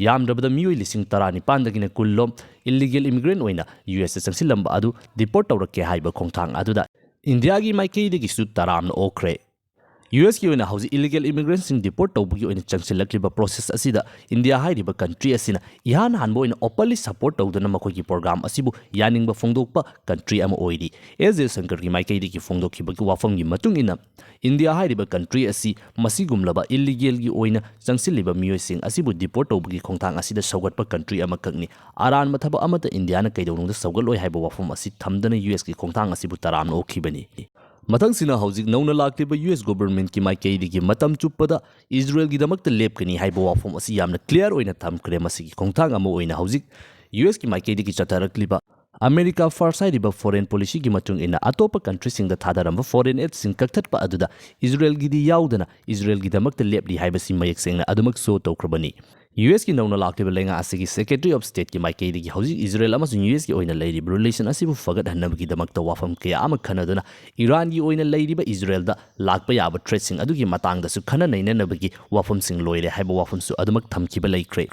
ꯌꯥꯝꯗ꯭ꯔꯕꯗ ꯃꯤꯑꯣꯏ ꯂꯤꯁꯤꯡ ꯇꯔꯥꯅꯤꯄꯥꯟꯗꯒꯤꯅ ꯀꯨꯟ ꯂꯣꯝ ꯏꯂꯤꯒꯦꯜ ꯏꯃꯤꯒ꯭ꯔꯦꯟꯠ ꯑꯣꯏꯅ ꯌꯨ ꯑꯦꯁꯇ ꯆꯪꯁꯤꯜꯂꯝꯕ ꯑꯗꯨ ꯗꯤꯄꯣꯔꯠ ꯇꯧꯔꯛꯀꯦ ꯍꯥꯏꯕ ꯈꯣꯡꯊꯥꯡ ꯑꯗꯨꯗ ꯏꯟꯗꯤꯌꯥꯒꯤ ꯃꯥꯏꯀꯩꯗꯒꯤꯁꯨ ꯇꯔꯥꯝꯅ ꯑꯣꯛꯈ꯭ꯔꯦ꯫ ꯌꯨ ꯑꯦꯁꯀꯤ ꯑꯣꯏꯅ ꯍꯧꯖꯤꯛ ꯏꯂꯤꯒꯦꯜ ꯏꯃꯤꯒ꯭ꯔꯦꯟꯠꯁꯤꯡ ꯗꯤꯄꯣꯔꯠ ꯇꯧꯕꯒꯤ ꯑꯣꯏꯅ ꯆꯪꯁꯤꯜꯂꯛꯂꯤꯕ ꯄ꯭ꯔꯣꯁꯦꯁ ꯑꯁꯤꯗ ꯏꯟꯗꯤꯌꯥ ꯍꯥꯏꯔꯤꯕ ꯀꯟꯇ꯭ꯔꯤ ꯑꯁꯤꯅ ꯏꯍꯥꯟ ꯍꯥꯟꯕ ꯑꯣꯏꯅ ꯑꯣꯄꯟꯂꯤ ꯁꯄꯣꯔꯠ ꯇꯧꯗꯨꯅ ꯃꯈꯣꯏꯒꯤ ꯄ꯭ꯔꯣꯒ꯭ꯔꯥꯝ ꯑꯁꯤꯕꯨ ꯌꯥꯅꯤꯡꯕ ꯐꯣꯡꯗꯣꯛꯄ ꯀꯟꯇ꯭ꯔꯤ ꯑꯃ ꯑꯣꯏꯔꯤ꯫ ꯑꯦꯁ ꯖꯌꯁꯪꯀꯔꯒꯤ ꯃꯥꯏꯀꯩꯗꯒꯤ ꯐꯣꯡꯗꯣꯛꯈꯤꯕꯒꯤ ꯋꯥꯐꯝꯒꯤ ꯃꯇꯨꯡ ꯏꯟꯅ, ꯏꯟꯗꯤꯌꯥ ꯍꯥꯏꯔꯤꯕ ꯀꯟꯇ꯭ꯔꯤ ꯑꯁꯤ ꯃꯁꯤꯒꯨꯝꯂꯕ ꯏꯂꯤꯒꯦꯜꯒꯤ ꯑꯣꯏꯅ ꯆꯪꯁꯤꯜꯂꯤꯕ ꯃꯤꯑꯣꯏꯁꯤꯡ ꯑꯁꯤꯕꯨ ꯗꯤꯄꯣꯔꯠ ꯇꯧꯕꯒꯤ ꯈꯣꯡꯊꯥꯡ ꯑꯁꯤꯗ ꯁꯧꯒꯠꯄ ꯀꯟꯇ꯭ꯔꯤ ꯑꯃꯈꯛꯅꯤ꯫ ꯑꯔꯥꯟꯕ ꯊꯕꯛ ꯑꯃꯠꯇ ꯏꯟꯗꯤꯌꯥꯅ ꯀꯩꯗꯧꯅꯨꯡꯗ ꯁꯧꯒꯠꯂꯣꯏ ꯍꯥꯏꯕ ꯋꯥꯐꯝ ꯑꯁꯤ ꯊꯝꯗꯅ ꯌꯨ ꯑꯦꯁꯀꯤ ꯈꯣꯡꯊꯥꯡ ꯑꯁꯤꯕꯨ ꯇꯔꯥꯝꯅ ꯑꯣꯛꯈꯤꯕꯅꯤ꯫ ꯃꯊꯪꯁꯤꯅ ꯍꯧꯖꯤꯛ ꯅꯧꯅ ꯂꯥꯛꯂꯤꯕ ꯌꯨ ꯑꯦꯁ ꯒꯣꯚꯔꯟꯃꯦꯟꯠꯀꯤ ꯃꯥꯏꯀꯩꯗꯒꯤ ꯃꯇꯝ ꯆꯨꯞꯄꯗ ꯏꯖꯔꯦꯜꯒꯤꯗꯃꯛꯇ ꯂꯦꯞꯀꯅꯤ ꯍꯥꯏꯕ ꯋꯥꯐꯝ ꯑꯁꯤ ꯌꯥꯝꯅ ꯀ꯭ꯂꯤꯌꯥꯔ ꯑꯣꯏꯅ ꯊꯝꯈ꯭ꯔꯦ꯫ ꯃꯁꯤꯒꯤ ꯈꯣꯡꯊꯥꯡ ꯑꯃ ꯑꯣꯏꯅ ꯍꯧꯖꯤꯛ ꯌꯨ ꯑꯦꯁꯀꯤ ꯃꯥꯏꯀꯩꯗꯒꯤ ꯆꯠꯊꯔꯛꯂꯤꯕ America First ꯍꯥꯏꯔꯤꯕ foreign policyꯒꯤ ꯃꯇꯨꯡ ꯏꯟꯅ ꯑꯇꯣꯞꯄ countryꯁꯤꯡꯗ ꯊꯥꯗꯔꯝꯕ foreign aidꯁꯤꯡ ꯀꯛꯊꯠꯄ ꯑꯗꯨꯗ ꯏꯖꯔꯦꯜꯒꯤꯗꯤ ꯌꯥꯎꯗꯅ ꯏꯖꯔꯦꯜꯒꯤꯗꯃꯛꯇ ꯂꯦꯞꯂꯤ ꯍꯥꯏꯕꯁꯤ ꯃꯌꯦꯛ ꯁꯦꯡꯅ ꯑꯗꯨꯃꯛ show ꯇꯧꯈ꯭ꯔꯕꯅꯤ꯫ USꯀꯤ ꯅꯧꯅ ꯂꯥꯛꯂꯤꯕ ꯂꯩꯉꯥꯛ ꯑꯁꯤꯒꯤ Secretary of Stateꯀꯤ ꯃꯥꯏꯀꯩꯗꯒꯤ ꯍꯧꯖꯤꯛ ꯏꯖꯔꯦꯜ ꯑꯃꯁꯨꯡ USꯀꯤ ꯑꯣꯏꯅ ꯂꯩꯔꯤꯕ relation ꯑꯁꯤꯕꯨ ꯐꯒꯠꯍꯟꯅꯕꯒꯤꯗꯃꯛꯇ ꯋꯥꯐꯝ ꯀꯌꯥ ꯑꯃ ꯈꯟꯅꯗꯨꯅ ꯏꯔꯥꯟꯒꯤ ꯑꯣꯏꯅ ꯂꯩꯔꯤꯕ ꯏꯖꯔꯦꯜꯗ ꯂꯥꯛꯄ ꯌꯥꯕ threatꯁꯤꯡ ꯑꯗꯨꯒꯤ ꯃꯇꯥꯡꯗꯁꯨ ꯈꯟꯅ ꯅꯩꯅꯅꯕꯒꯤ ꯋꯥꯐꯝꯁꯤꯡ ꯂꯣꯏꯔꯦ ꯍꯥꯏꯕ ꯋꯥꯐꯝꯁꯨ ꯑꯗꯨꯃꯛ ꯊꯝꯈꯤꯕ ꯂꯩꯈ꯭ꯔꯦ꯫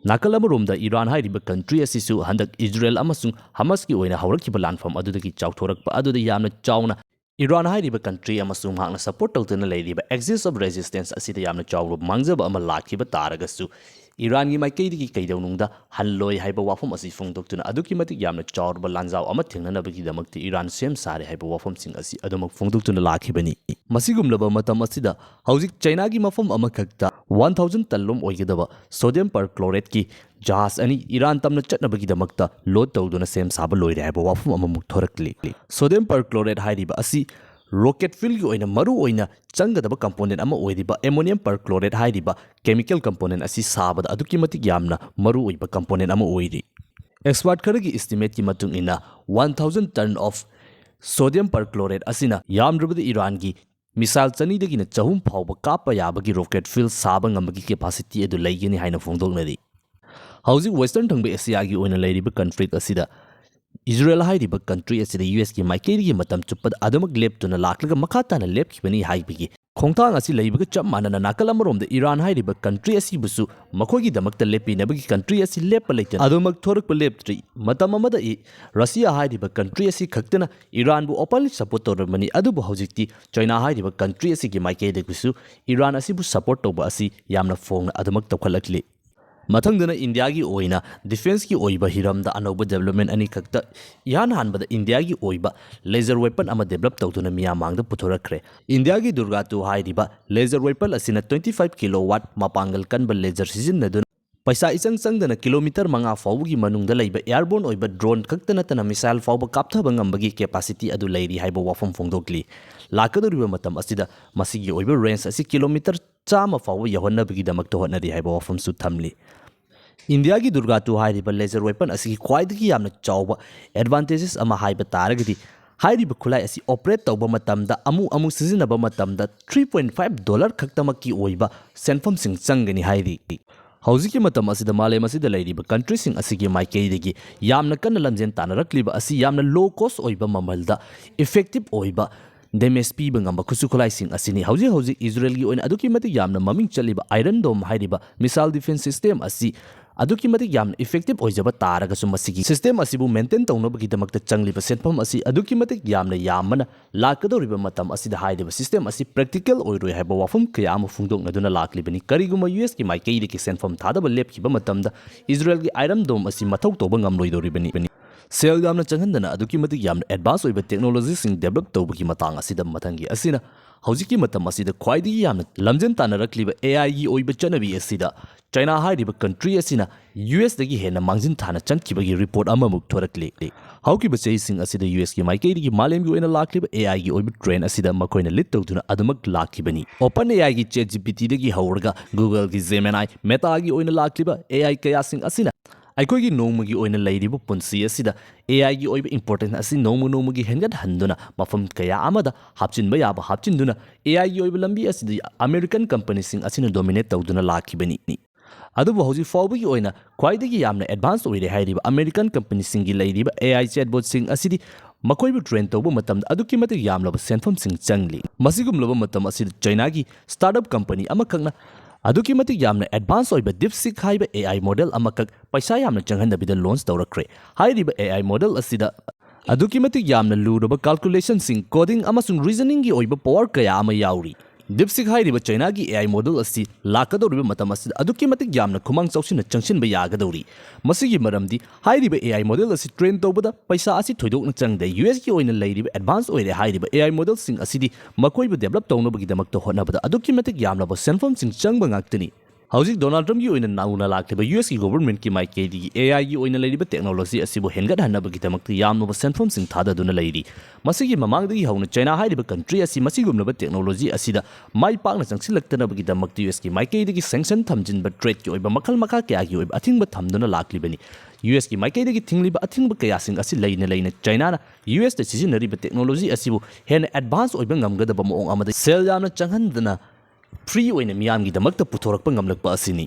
ꯅꯥꯀꯜ ꯑꯃꯔꯣꯝꯗ ꯏꯔꯥꯟ ꯍꯥꯏꯔꯤꯕ country ꯑꯁꯤꯁꯨ ꯍꯟꯗꯛ ꯏꯖꯔꯦꯜ ꯑꯃꯁꯨꯡ ꯍꯃꯁꯀꯤ ꯑꯣꯏꯅ ꯍꯧꯔꯛꯈꯤꯕ ꯂꯥꯟꯐꯝ ꯑꯗꯨꯗꯒꯤ ꯆꯥꯎꯊꯣꯔꯛꯄ ꯑꯗꯨꯗ ꯌꯥꯝꯅ ꯆꯥꯎꯅ ꯏꯔꯥꯟ ꯍꯥꯏꯔꯤꯕ country ꯑꯃꯁꯨꯡ ꯃꯍꯥꯛꯅ support ꯇꯧꯗꯨꯅ ꯂꯩꯔꯤꯕ Axis of Resistance ꯑꯁꯤꯗ ꯌꯥꯝꯅ ꯆꯥꯎꯕ ꯃꯥꯡꯖꯕ ꯑꯃ ꯂꯥꯛꯈꯤꯕ ꯇꯥꯔꯒꯁꯨ ꯏꯔꯥꯟꯒꯤ ꯃꯥꯏꯀꯩꯗꯒꯤ ꯀꯩꯗꯧꯅꯨꯡꯗ ꯍꯜꯂꯣꯏ ꯍꯥꯏꯕ ꯋꯥꯐꯝ ꯑꯁꯤ ꯐꯣꯡꯗꯣꯛꯇꯨꯅ ꯑꯗꯨꯛꯀꯤ ꯃꯇꯤꯛ ꯌꯥꯝꯅ ꯆꯥꯎꯔꯕ ꯂꯥꯟꯖꯥꯎ ꯑꯃ ꯊꯦꯡꯅꯅꯕꯒꯤꯗꯃꯛꯇ ꯏꯔꯥꯟ ꯁꯦꯝ ꯁꯥꯔꯦ ꯍꯥꯏꯕ ꯋꯥꯐꯝꯁꯤꯡ ꯑꯁꯤ ꯑꯗꯨꯃꯛ ꯐꯣꯡꯗꯣꯛꯇꯨꯅ ꯂꯥꯛꯈꯤꯕꯅꯤ꯫ ꯃꯁꯤꯒꯨꯝꯂꯕ ꯃꯇꯝ ꯑꯁꯤꯗ ꯍꯧꯖꯤꯛ ꯆꯩꯅꯥꯒꯤ ꯃꯐꯝ ꯑꯃꯈꯛꯇ one thousand ton ꯂꯣꯝ ꯑꯣꯏꯒꯗꯕ sodium perchlorateꯀꯤ ꯖꯍꯥꯖ ꯑꯅꯤ ꯏꯔꯥꯟ ꯇꯝꯅ ꯆꯠꯅꯕꯒꯤꯗꯃꯛꯇ load ꯇꯧꯗꯨꯅ ꯁꯦꯝ ꯁꯥꯕ ꯂꯣꯏꯔꯦ ꯍꯥꯏꯕ ꯋꯥꯐꯝ ꯑꯃꯃꯨꯛ ꯊꯣꯔꯛꯂꯤ꯫ Sodium perchlorate ꯍꯥꯏꯔꯤꯕ ꯑꯁꯤ rocket fuelꯒꯤ ꯑꯣꯏꯅ ꯃꯔꯨ ꯑꯣꯏꯅ ꯆꯪꯒꯗꯕ component ꯑꯃ ꯑꯣꯏꯔꯤꯕ ammonium perchlorate ꯍꯥꯏꯔꯤꯕ chemical component ꯑꯁꯤ ꯁꯥꯕꯗ ꯑꯗꯨꯛꯀꯤ ꯃꯇꯤꯛ ꯌꯥꯝꯅ ꯃꯔꯨ ꯑꯣꯏꯕ component ꯑꯃ ꯑꯣꯏꯔꯤ꯫ Expert ꯈꯔꯒꯤ estimateꯀꯤ ꯃꯇꯨꯡ ꯏꯟꯅ one thousand ton of sodium perchlorate ꯑꯁꯤꯅ ꯌꯥꯝꯗ꯭ꯔꯕꯗ ꯏꯔꯥꯟꯒꯤ missile ꯆꯅꯤꯗꯒꯤꯅ ꯆꯍꯨꯝ ꯐꯥꯎꯕ ꯀꯥꯞꯄ ꯌꯥꯕꯒꯤ rocket fuel ꯁꯥꯕ ꯉꯝꯕꯒꯤ capacity ꯑꯗꯨ ꯂꯩꯒꯅꯤ ꯍꯥꯏꯅ ꯐꯣꯡꯗꯣꯛꯅꯔꯤ꯫ ꯍꯧꯖꯤꯛ Western ꯊꯪꯕ ꯑꯦꯁꯤꯌꯥꯒꯤ ꯑꯣꯏꯅ ꯂꯩꯔꯤꯕ conflict ꯑꯁꯤꯗ ꯏꯖꯔꯦꯜ ꯍꯥꯏꯔꯤꯕ country ꯑꯁꯤꯗ USꯀꯤ ꯃꯥꯏꯀꯩꯗꯒꯤ ꯃꯇꯝ ꯆꯨꯞꯄꯗ ꯑꯗꯨꯃꯛ ꯂꯦꯞꯇꯨꯅ ꯂꯥꯛꯂꯒ ꯃꯈꯥ ꯇꯥꯅ ꯂꯦꯞꯈꯤꯕꯅꯤ ꯍꯥꯏꯕꯒꯤ ꯈꯣꯡꯊꯥꯡ ꯑꯁꯤ ꯂꯩꯕꯒ ꯆꯞ ꯃꯥꯟꯅꯅ ꯅꯥꯀꯜ ꯑꯃꯔꯣꯝꯗ ꯏꯔꯥꯟ ꯍꯥꯏꯔꯤꯕ country ꯑꯁꯤꯕꯨꯁꯨ ꯃꯈꯣꯏꯒꯤꯗꯃꯛꯇ ꯂꯦꯞꯄꯤꯅꯕꯒꯤ country ꯑꯁꯤ ꯂꯦꯞꯄ ꯂꯩꯇꯅ ꯑꯗꯨꯃꯛ ꯊꯣꯔꯛꯄ ꯂꯦꯞꯇ꯭ꯔꯤ꯫ ꯃꯇꯝ ꯑꯃꯗ ꯏ-, ꯔꯁꯤꯌꯥ ꯍꯥꯏꯔꯤꯕ country ꯑꯁꯤ ꯈꯛꯇꯅ ꯏꯔꯥꯟꯕꯨ openly support ꯇꯧꯔꯝꯕꯅꯤ, ꯑꯗꯨꯕꯨ ꯍꯧꯖꯤꯛꯇꯤ ꯆꯩꯅꯥ ꯍꯥꯏꯔꯤꯕ country ꯑꯁꯤꯒꯤ ꯃꯥꯏꯀꯩꯗꯒꯤꯁꯨ ꯏꯔꯥꯟ ꯑꯁꯤꯕꯨ support ꯇꯧꯕ ꯑꯁꯤ ꯌꯥꯝꯅ ꯐꯣꯡꯅ ꯑꯗꯨꯃꯛ ꯇꯧꯈꯠꯂꯛꯂꯤ꯫ ꯃꯊꯪꯗꯅ ꯏꯟꯗꯤꯌꯥꯒꯤ ꯑꯣꯏꯅ defenceꯀꯤ ꯑꯣꯏꯕ ꯍꯤꯔꯝꯗ ꯑꯅꯧꯕ development ꯑꯅꯤꯈꯛꯇ ꯏꯍꯥꯟ ꯍꯥꯟꯕꯗ ꯏꯟꯗꯤꯌꯥꯒꯤ ꯑꯣꯏꯕ laser weapon ꯑꯃ develop ꯇꯧꯗꯨꯅ ꯃꯤꯌꯥꯝ ꯃꯥꯡꯗ ꯄꯨꯊꯣꯔꯛꯈ꯭ꯔꯦ꯫ ꯏꯟꯗꯤꯌꯥꯒꯤ Durga two ꯍꯥꯏꯔꯤꯕ laser weapon ꯑꯁꯤꯅ twenty five kilowatt ꯃꯄꯥꯡꯒꯜ ꯀꯟꯕ laser ꯁꯤꯖꯤꯟꯅꯗꯨꯅ ꯄꯩꯁꯥ ꯏꯆꯪ ꯆꯪꯗꯅ kilometre ꯃꯉꯥ ꯐꯥꯎꯕꯒꯤ ꯃꯅꯨꯡꯗ ꯂꯩꯕ airborne ꯑꯣꯏꯕ drone ꯈꯛꯇ ꯅꯠꯇꯅ missile ꯐꯥꯎꯕ ꯀꯥꯞꯊꯕ ꯉꯝꯕꯒꯤ capacity ꯑꯗꯨ ꯂꯩꯔꯤ ꯍꯥꯏꯕ ꯋꯥꯐꯝ ꯐꯣꯡꯗꯣꯛꯂꯤ꯫ ꯂꯥꯛꯀꯗꯧꯔꯤꯕ ꯃꯇꯝ ꯑꯁꯤꯗ ꯃꯁꯤꯒꯤ ꯑꯣꯏꯕ range ꯑꯁꯤ kilometre ꯆꯥꯝꯃ ꯐꯥꯎꯕ ꯌꯧꯍꯟꯅꯕꯒꯤꯗꯃꯛꯇ ꯍꯣꯠꯅꯔꯤ ꯍꯥꯏꯕ ꯋꯥꯐꯝꯁꯨ ꯊꯝꯂꯤ꯫ ꯏꯟꯗꯤꯌꯥꯒꯤ ꯗꯨꯔꯒꯥ ꯇꯨ ꯍꯥꯏꯔꯤꯕ laser weapon ꯑꯁꯤꯒꯤ ꯈ꯭ꯋꯥꯏꯗꯒꯤ ꯌꯥꯝꯅ ꯆꯥꯎꯕ advantages ꯑꯃ ꯍꯥꯏꯕ ꯇꯥꯔꯒꯗꯤ, ꯍꯥꯏꯔꯤꯕ ꯈꯨꯠꯂꯥꯏ ꯑꯁꯤ operate ꯇꯧꯕ ꯃꯇꯝꯗ, ꯑꯃꯨꯛ ꯑꯃꯨꯛ ꯁꯤꯖꯤꯟꯅꯕ ꯃꯇꯝꯗ three point five dollar ꯈꯛꯇꯃꯛꯀꯤ ꯑꯣꯏꯕ ꯁꯦꯟꯐꯝꯁꯤꯡ ꯆꯪꯒꯅꯤ ꯍꯥꯏꯔꯤ꯫ ꯍꯧꯖꯤꯛꯀꯤ ꯃꯇꯝ ꯑꯁꯤꯗ ꯃꯥꯂꯦꯝ ꯑꯁꯤꯗ ꯂꯩꯔꯤꯕ countryꯁꯤꯡ ꯑꯁꯤꯒꯤ ꯃꯥꯏꯀꯩꯗꯒꯤ ꯌꯥꯝꯅ ꯀꯟꯅ ꯂꯝꯖꯦꯟ ꯇꯥꯟꯅꯔꯛꯂꯤꯕ ꯑꯁꯤ ꯌꯥꯝꯅ low cost ꯑꯣꯏꯕ ꯃꯃꯜꯗ effective ꯑꯣꯏꯕ damage ꯄꯤꯕ ꯉꯝꯕ ꯈꯨꯠꯁꯨ ꯈꯨꯠꯂꯥꯏꯁꯤꯡ ꯑꯁꯤꯅꯤ꯫ ꯍꯧꯖꯤꯛ ꯍꯧꯖꯤꯛ ꯏꯖꯔꯦꯜꯒꯤ ꯑꯣꯏꯅ ꯑꯗꯨꯛꯀꯤ ꯃꯇꯤꯛ ꯌꯥꯝꯅ ꯃꯃꯤꯡ ꯆꯠꯂꯤꯕ Iron Dome ꯍꯥꯏꯔꯤꯕ missile defense system ꯑꯁꯤ ꯑꯗꯨꯛꯀꯤ ꯃꯇꯤꯛ ꯌꯥꯝꯅ effective ꯑꯣꯏꯖꯕ ꯇꯥꯔꯒꯁꯨ, ꯃꯁꯤꯒꯤ system ꯑꯁꯤꯕꯨ maintain ꯇꯧꯅꯕꯒꯤꯗꯃꯛꯇ ꯆꯪꯂꯤꯕ ꯁꯦꯟꯐꯝ ꯑꯁꯤ ꯑꯗꯨꯛꯀꯤ ꯃꯇꯤꯛ ꯌꯥꯝꯅ ꯌꯥꯝꯕꯅ, ꯂꯥꯛꯀꯗꯧꯔꯤꯕ ꯃꯇꯝ ꯑꯁꯤꯗ ꯍꯥꯏꯔꯤꯕ system ꯑꯁꯤ practical ꯑꯣꯏꯔꯣꯏ ꯍꯥꯏꯕ ꯋꯥꯐꯝ ꯀꯌꯥ ꯑꯃ ꯐꯣꯡꯗꯣꯛꯅꯗꯨꯅ ꯂꯥꯛꯂꯤꯕꯅꯤ꯫ ꯀꯔꯤꯒꯨꯝꯕ ꯌꯨ ꯑꯦꯁꯀꯤ ꯃꯥꯏꯀꯩꯗꯒꯤ ꯁꯦꯟꯐꯝ ꯊꯥꯗꯕ ꯂꯦꯞꯈꯤꯕ ꯃꯇꯝꯗ, ꯏꯖꯔꯦꯜꯒꯤ Iron Dome ꯑꯁꯤ ꯃꯊꯧ ꯇꯧꯕ ꯉꯝꯂꯣꯏꯗꯧꯔꯤꯕꯅꯤ꯫ ꯁꯦꯜ ꯌꯥꯝꯅ ꯆꯪꯍꯟꯗꯅ ꯑꯗꯨꯛꯀꯤ ꯃꯇꯤꯛ ꯌꯥꯝꯅ advance ꯑꯣꯏꯕ technologyꯁꯤꯡ develop ꯇꯧꯕꯒꯤ ꯃꯇꯥꯡ ꯑꯁꯤꯗ ꯃꯊꯪꯒꯤ ꯑꯁꯤꯅ, ꯍꯧꯖꯤꯛꯀꯤ ꯃꯇꯝ ꯑꯁꯤꯗ ꯈ꯭ꯋꯥꯏꯗꯒꯤ ꯌꯥꯝꯅ ꯂꯝꯖꯦꯟ ꯇꯥꯟꯅꯔꯛꯂꯤꯕ AIꯒꯤ ꯑꯣꯏꯕ ꯆꯠꯅꯕꯤ ꯑꯁꯤꯗ, ꯆꯥꯏꯅꯥ ꯍꯥꯏꯔꯤꯕ country ꯑꯁꯤꯅ ꯌꯨ ꯑꯦꯁꯇꯒꯤ ꯍꯦꯟꯅ ꯃꯥꯡꯖꯤꯟ ꯊꯥꯅ ꯆꯪꯈꯤꯕꯒꯤ report ꯑꯃꯃꯨꯛ ꯊꯣꯔꯛꯂꯤ꯫ ꯍꯧꯈꯤꯕ ꯆꯍꯤꯁꯤꯡ ꯑꯁꯤꯗ ꯌꯨ ꯑꯦꯁꯀꯤ ꯃꯥꯏꯀꯩꯗꯒꯤ ꯃꯥꯂꯦꯝꯒꯤ ꯑꯣꯏꯅ ꯂꯥꯛꯂꯤꯕ AIꯒꯤ ꯑꯣꯏꯕ trend ꯑꯁꯤꯗ ꯃꯈꯣꯏꯅ lead ꯇꯧꯗꯨꯅ ꯑꯗꯨꯃꯛ ꯂꯥꯛꯈꯤꯕꯅꯤ꯫ OpenAIꯒꯤ ChatGPTꯗꯒꯤ ꯍꯧꯔꯒ Googleꯒꯤ Gemini, Metaꯒꯤ ꯑꯣꯏꯅ ꯂꯥꯛꯂꯤꯕ AI ꯀꯌꯥꯁꯤꯡ ꯑꯁꯤꯅ ꯑꯩꯈꯣꯏꯒꯤ ꯅꯣꯡꯃꯒꯤ ꯑꯣꯏꯅ ꯂꯩꯔꯤꯕ ꯄꯨꯟꯁꯤ ꯑꯁꯤꯗ AIꯒꯤ ꯑꯣꯏꯕ importance ꯑꯁꯤ ꯅꯣꯡꯃ ꯅꯣꯡꯃꯒꯤ ꯍꯦꯟꯒꯠꯍꯟꯗꯨꯅ, ꯃꯐꯝ ꯀꯌꯥ ꯑꯃꯗ ꯍꯥꯞꯆꯤꯟꯕ ꯌꯥꯕ ꯍꯥꯞꯆꯤꯟꯗꯨꯅ, AIꯒꯤ ꯑꯣꯏꯕ ꯂꯝꯕꯤ ꯑꯁꯤꯗ American companyꯁꯤꯡ ꯑꯁꯤꯅ dominate ꯇꯧꯗꯨꯅ ꯂꯥꯛꯈꯤꯕꯅꯤ꯫ ꯑꯗꯨꯕꯨ ꯍꯧꯖꯤꯛ ꯐꯥꯎꯕꯒꯤ ꯑꯣꯏꯅ ꯈ꯭ꯋꯥꯏꯗꯒꯤ ꯌꯥꯝꯅ advance ꯑꯣꯏꯔꯦ ꯍꯥꯏꯔꯤꯕ American companyꯁꯤꯡꯒꯤ ꯂꯩꯔꯤꯕ AI chatbotꯁꯤꯡ ꯑꯁꯤꯗꯤ ꯃꯈꯣꯏꯕꯨ train ꯇꯧꯕ ꯃꯇꯝꯗ ꯑꯗꯨꯛꯀꯤ ꯃꯇꯤꯛ ꯌꯥꯝꯂꯕ ꯁꯦꯟꯐꯝꯁꯤꯡ ꯆꯪꯂꯤ꯫ ꯃꯁꯤꯒꯨꯝꯂꯕ ꯃꯇꯝ ꯑꯁꯤꯗ ꯆꯥꯏꯅꯥꯒꯤ startup company ꯑꯃꯈꯛꯅ ꯑꯗꯨꯛꯀꯤ ꯃꯇꯤꯛ ꯌꯥꯝꯅ advance ꯑꯣꯏꯕ DeepSeek ꯍꯥꯏꯕ AI model ꯑꯃꯈꯛ ꯄꯩꯁꯥ ꯌꯥꯝꯅ ꯆꯪꯍꯟꯗꯕꯤꯗ launch ꯇꯧꯔꯛꯈ꯭ꯔꯦ꯫ ꯍꯥꯏꯔꯤꯕ AI model ꯑꯁꯤꯗ ꯑꯗꯨꯛꯀꯤ ꯃꯇꯤꯛ ꯌꯥꯝꯅ ꯂꯨꯔꯕ calculationꯁꯤꯡ, coding ꯑꯃꯁꯨꯡ reasoningꯒꯤ ꯑꯣꯏꯕ power ꯀꯌꯥ ꯑꯃ ꯌꯥꯎꯔꯤ꯫ DeepSeek ꯍꯥꯏꯔꯤꯕ ꯆꯥꯏꯅꯥꯒꯤ AI model ꯑꯁꯤ ꯂꯥꯛꯀꯗꯧꯔꯤꯕ ꯃꯇꯝ ꯑꯁꯤꯗ ꯑꯗꯨꯛꯀꯤ ꯃꯇꯤꯛ ꯌꯥꯝꯅ ꯈꯨꯃꯥꯡ ꯆꯥꯎꯁꯤꯟꯅ ꯆꯪꯁꯤꯟꯕ ꯌꯥꯒꯗꯧꯔꯤ꯫ ꯃꯁꯤꯒꯤ ꯃꯔꯝꯗꯤ ꯍꯥꯏꯔꯤꯕ AI model ꯑꯁꯤ train ꯇꯧꯕꯗ ꯄꯩꯁꯥ ꯑꯁꯤ ꯊꯣꯏꯗꯣꯛꯅ ꯆꯪꯗꯦ꯫ ꯌꯨ ꯑꯦꯁꯀꯤ ꯑꯣꯏꯅ ꯂꯩꯔꯤꯕ advance ꯑꯣꯏꯔꯦ ꯍꯥꯏꯔꯤꯕ AI modelꯁꯤꯡ ꯑꯁꯤꯗꯤ ꯃꯈꯣꯏꯕꯨ develop ꯇꯧꯅꯕꯒꯤꯗꯃꯛꯇ ꯍꯣꯠꯅꯕꯗ ꯑꯗꯨꯛꯀꯤ ꯃꯇꯤꯛ ꯌꯥꯝꯂꯕ ꯁꯦꯟꯐꯝꯁꯤꯡ ꯆꯪꯕ ꯉꯥꯛꯇꯅꯤ꯫ ꯍꯧꯖꯤꯛ ꯗꯣꯅꯥꯜꯗ ꯇ꯭ꯔꯝꯞꯀꯤ ꯑꯣꯏꯅ ꯅꯧꯅ ꯂꯥꯛꯂꯤꯕ ꯌꯨ ꯑꯦꯁꯀꯤ ꯒꯣꯚꯔꯟꯃꯦꯟꯠꯀꯤ ꯃꯥꯏꯀꯩꯗꯒꯤ ꯑꯦ ꯑꯥꯏꯒꯤ ꯑꯣꯏꯅ ꯂꯩꯔꯤꯕ ꯇꯦꯛꯅꯣꯂꯣꯖꯤ ꯑꯁꯤꯕꯨ ꯍꯦꯟꯒꯠꯍꯟꯅꯕꯒꯤꯗꯃꯛꯇ ꯌꯥꯝꯂꯕ ꯁꯦꯟꯐꯝꯁꯤꯡ ꯊꯥꯗꯗꯨꯅ ꯂꯩꯔꯤ꯫ ꯃꯁꯤꯒꯤ ꯃꯃꯥꯡꯗꯒꯤ ꯍꯧꯅ ꯆꯥꯏꯅꯥ ꯍꯥꯏꯔꯤꯕ ꯀꯟꯇ꯭ꯔꯤ ꯑꯁꯤ ꯃꯁꯤꯒꯨꯝꯂꯕ ꯇꯦꯛꯅꯣꯂꯣꯖꯤ ꯑꯁꯤꯗ ꯃꯥꯏ ꯄꯥꯛꯅ ꯆꯪꯁꯤꯜꯂꯛꯇꯅꯕꯒꯤꯗꯃꯛꯇ ꯌꯨ ꯑꯦꯁꯀꯤ ꯃꯥꯏꯀꯩꯗꯒꯤ ꯁꯦꯡꯁꯟ ꯊꯝꯖꯤꯟꯕ, ꯇ꯭ꯔꯦꯗꯀꯤ ꯑꯣꯏꯕ ꯃꯈꯜ ꯃꯈꯥ ꯀꯌꯥꯒꯤ ꯑꯣꯏꯕ ꯑꯊꯤꯡꯕ ꯊꯝꯗꯨꯅ ꯂꯥꯛꯂꯤꯕꯅꯤ꯫ ꯌꯨ ꯑꯦꯁꯀꯤ ꯃꯥꯏꯀꯩꯗꯒꯤ ꯊꯤꯡꯂꯤꯕ ꯑꯊꯤꯡꯕ ꯀꯌꯥꯁꯤꯡ ꯑꯁꯤ ꯂꯩꯅ ꯂꯩꯅ ꯆꯥꯏꯅꯥꯅ ꯌꯨ ꯑꯦꯁꯇ ꯁꯤꯖꯤꯟꯅꯔꯤꯕ ꯇꯦꯛꯅꯣꯂꯣꯖꯤ ꯑꯁꯤꯕꯨ ꯍꯦꯟꯅ ꯑꯦꯗꯚꯥꯟꯁ ꯑꯣꯏꯕ ꯉꯝꯒꯗꯕ ꯃꯑꯣꯡ ꯑꯃꯗ ꯁꯦꯜ ꯌꯥꯝꯅ ꯆꯪꯍꯟꯗꯅ ꯐ꯭ꯔꯤ ꯑꯣꯏꯅ ꯃꯤꯌꯥꯝꯒꯤꯗꯃꯛꯇ ꯄꯨꯊꯣꯔꯛꯄ ꯉꯝꯂꯛꯄ ꯑꯁꯤꯅꯤ꯫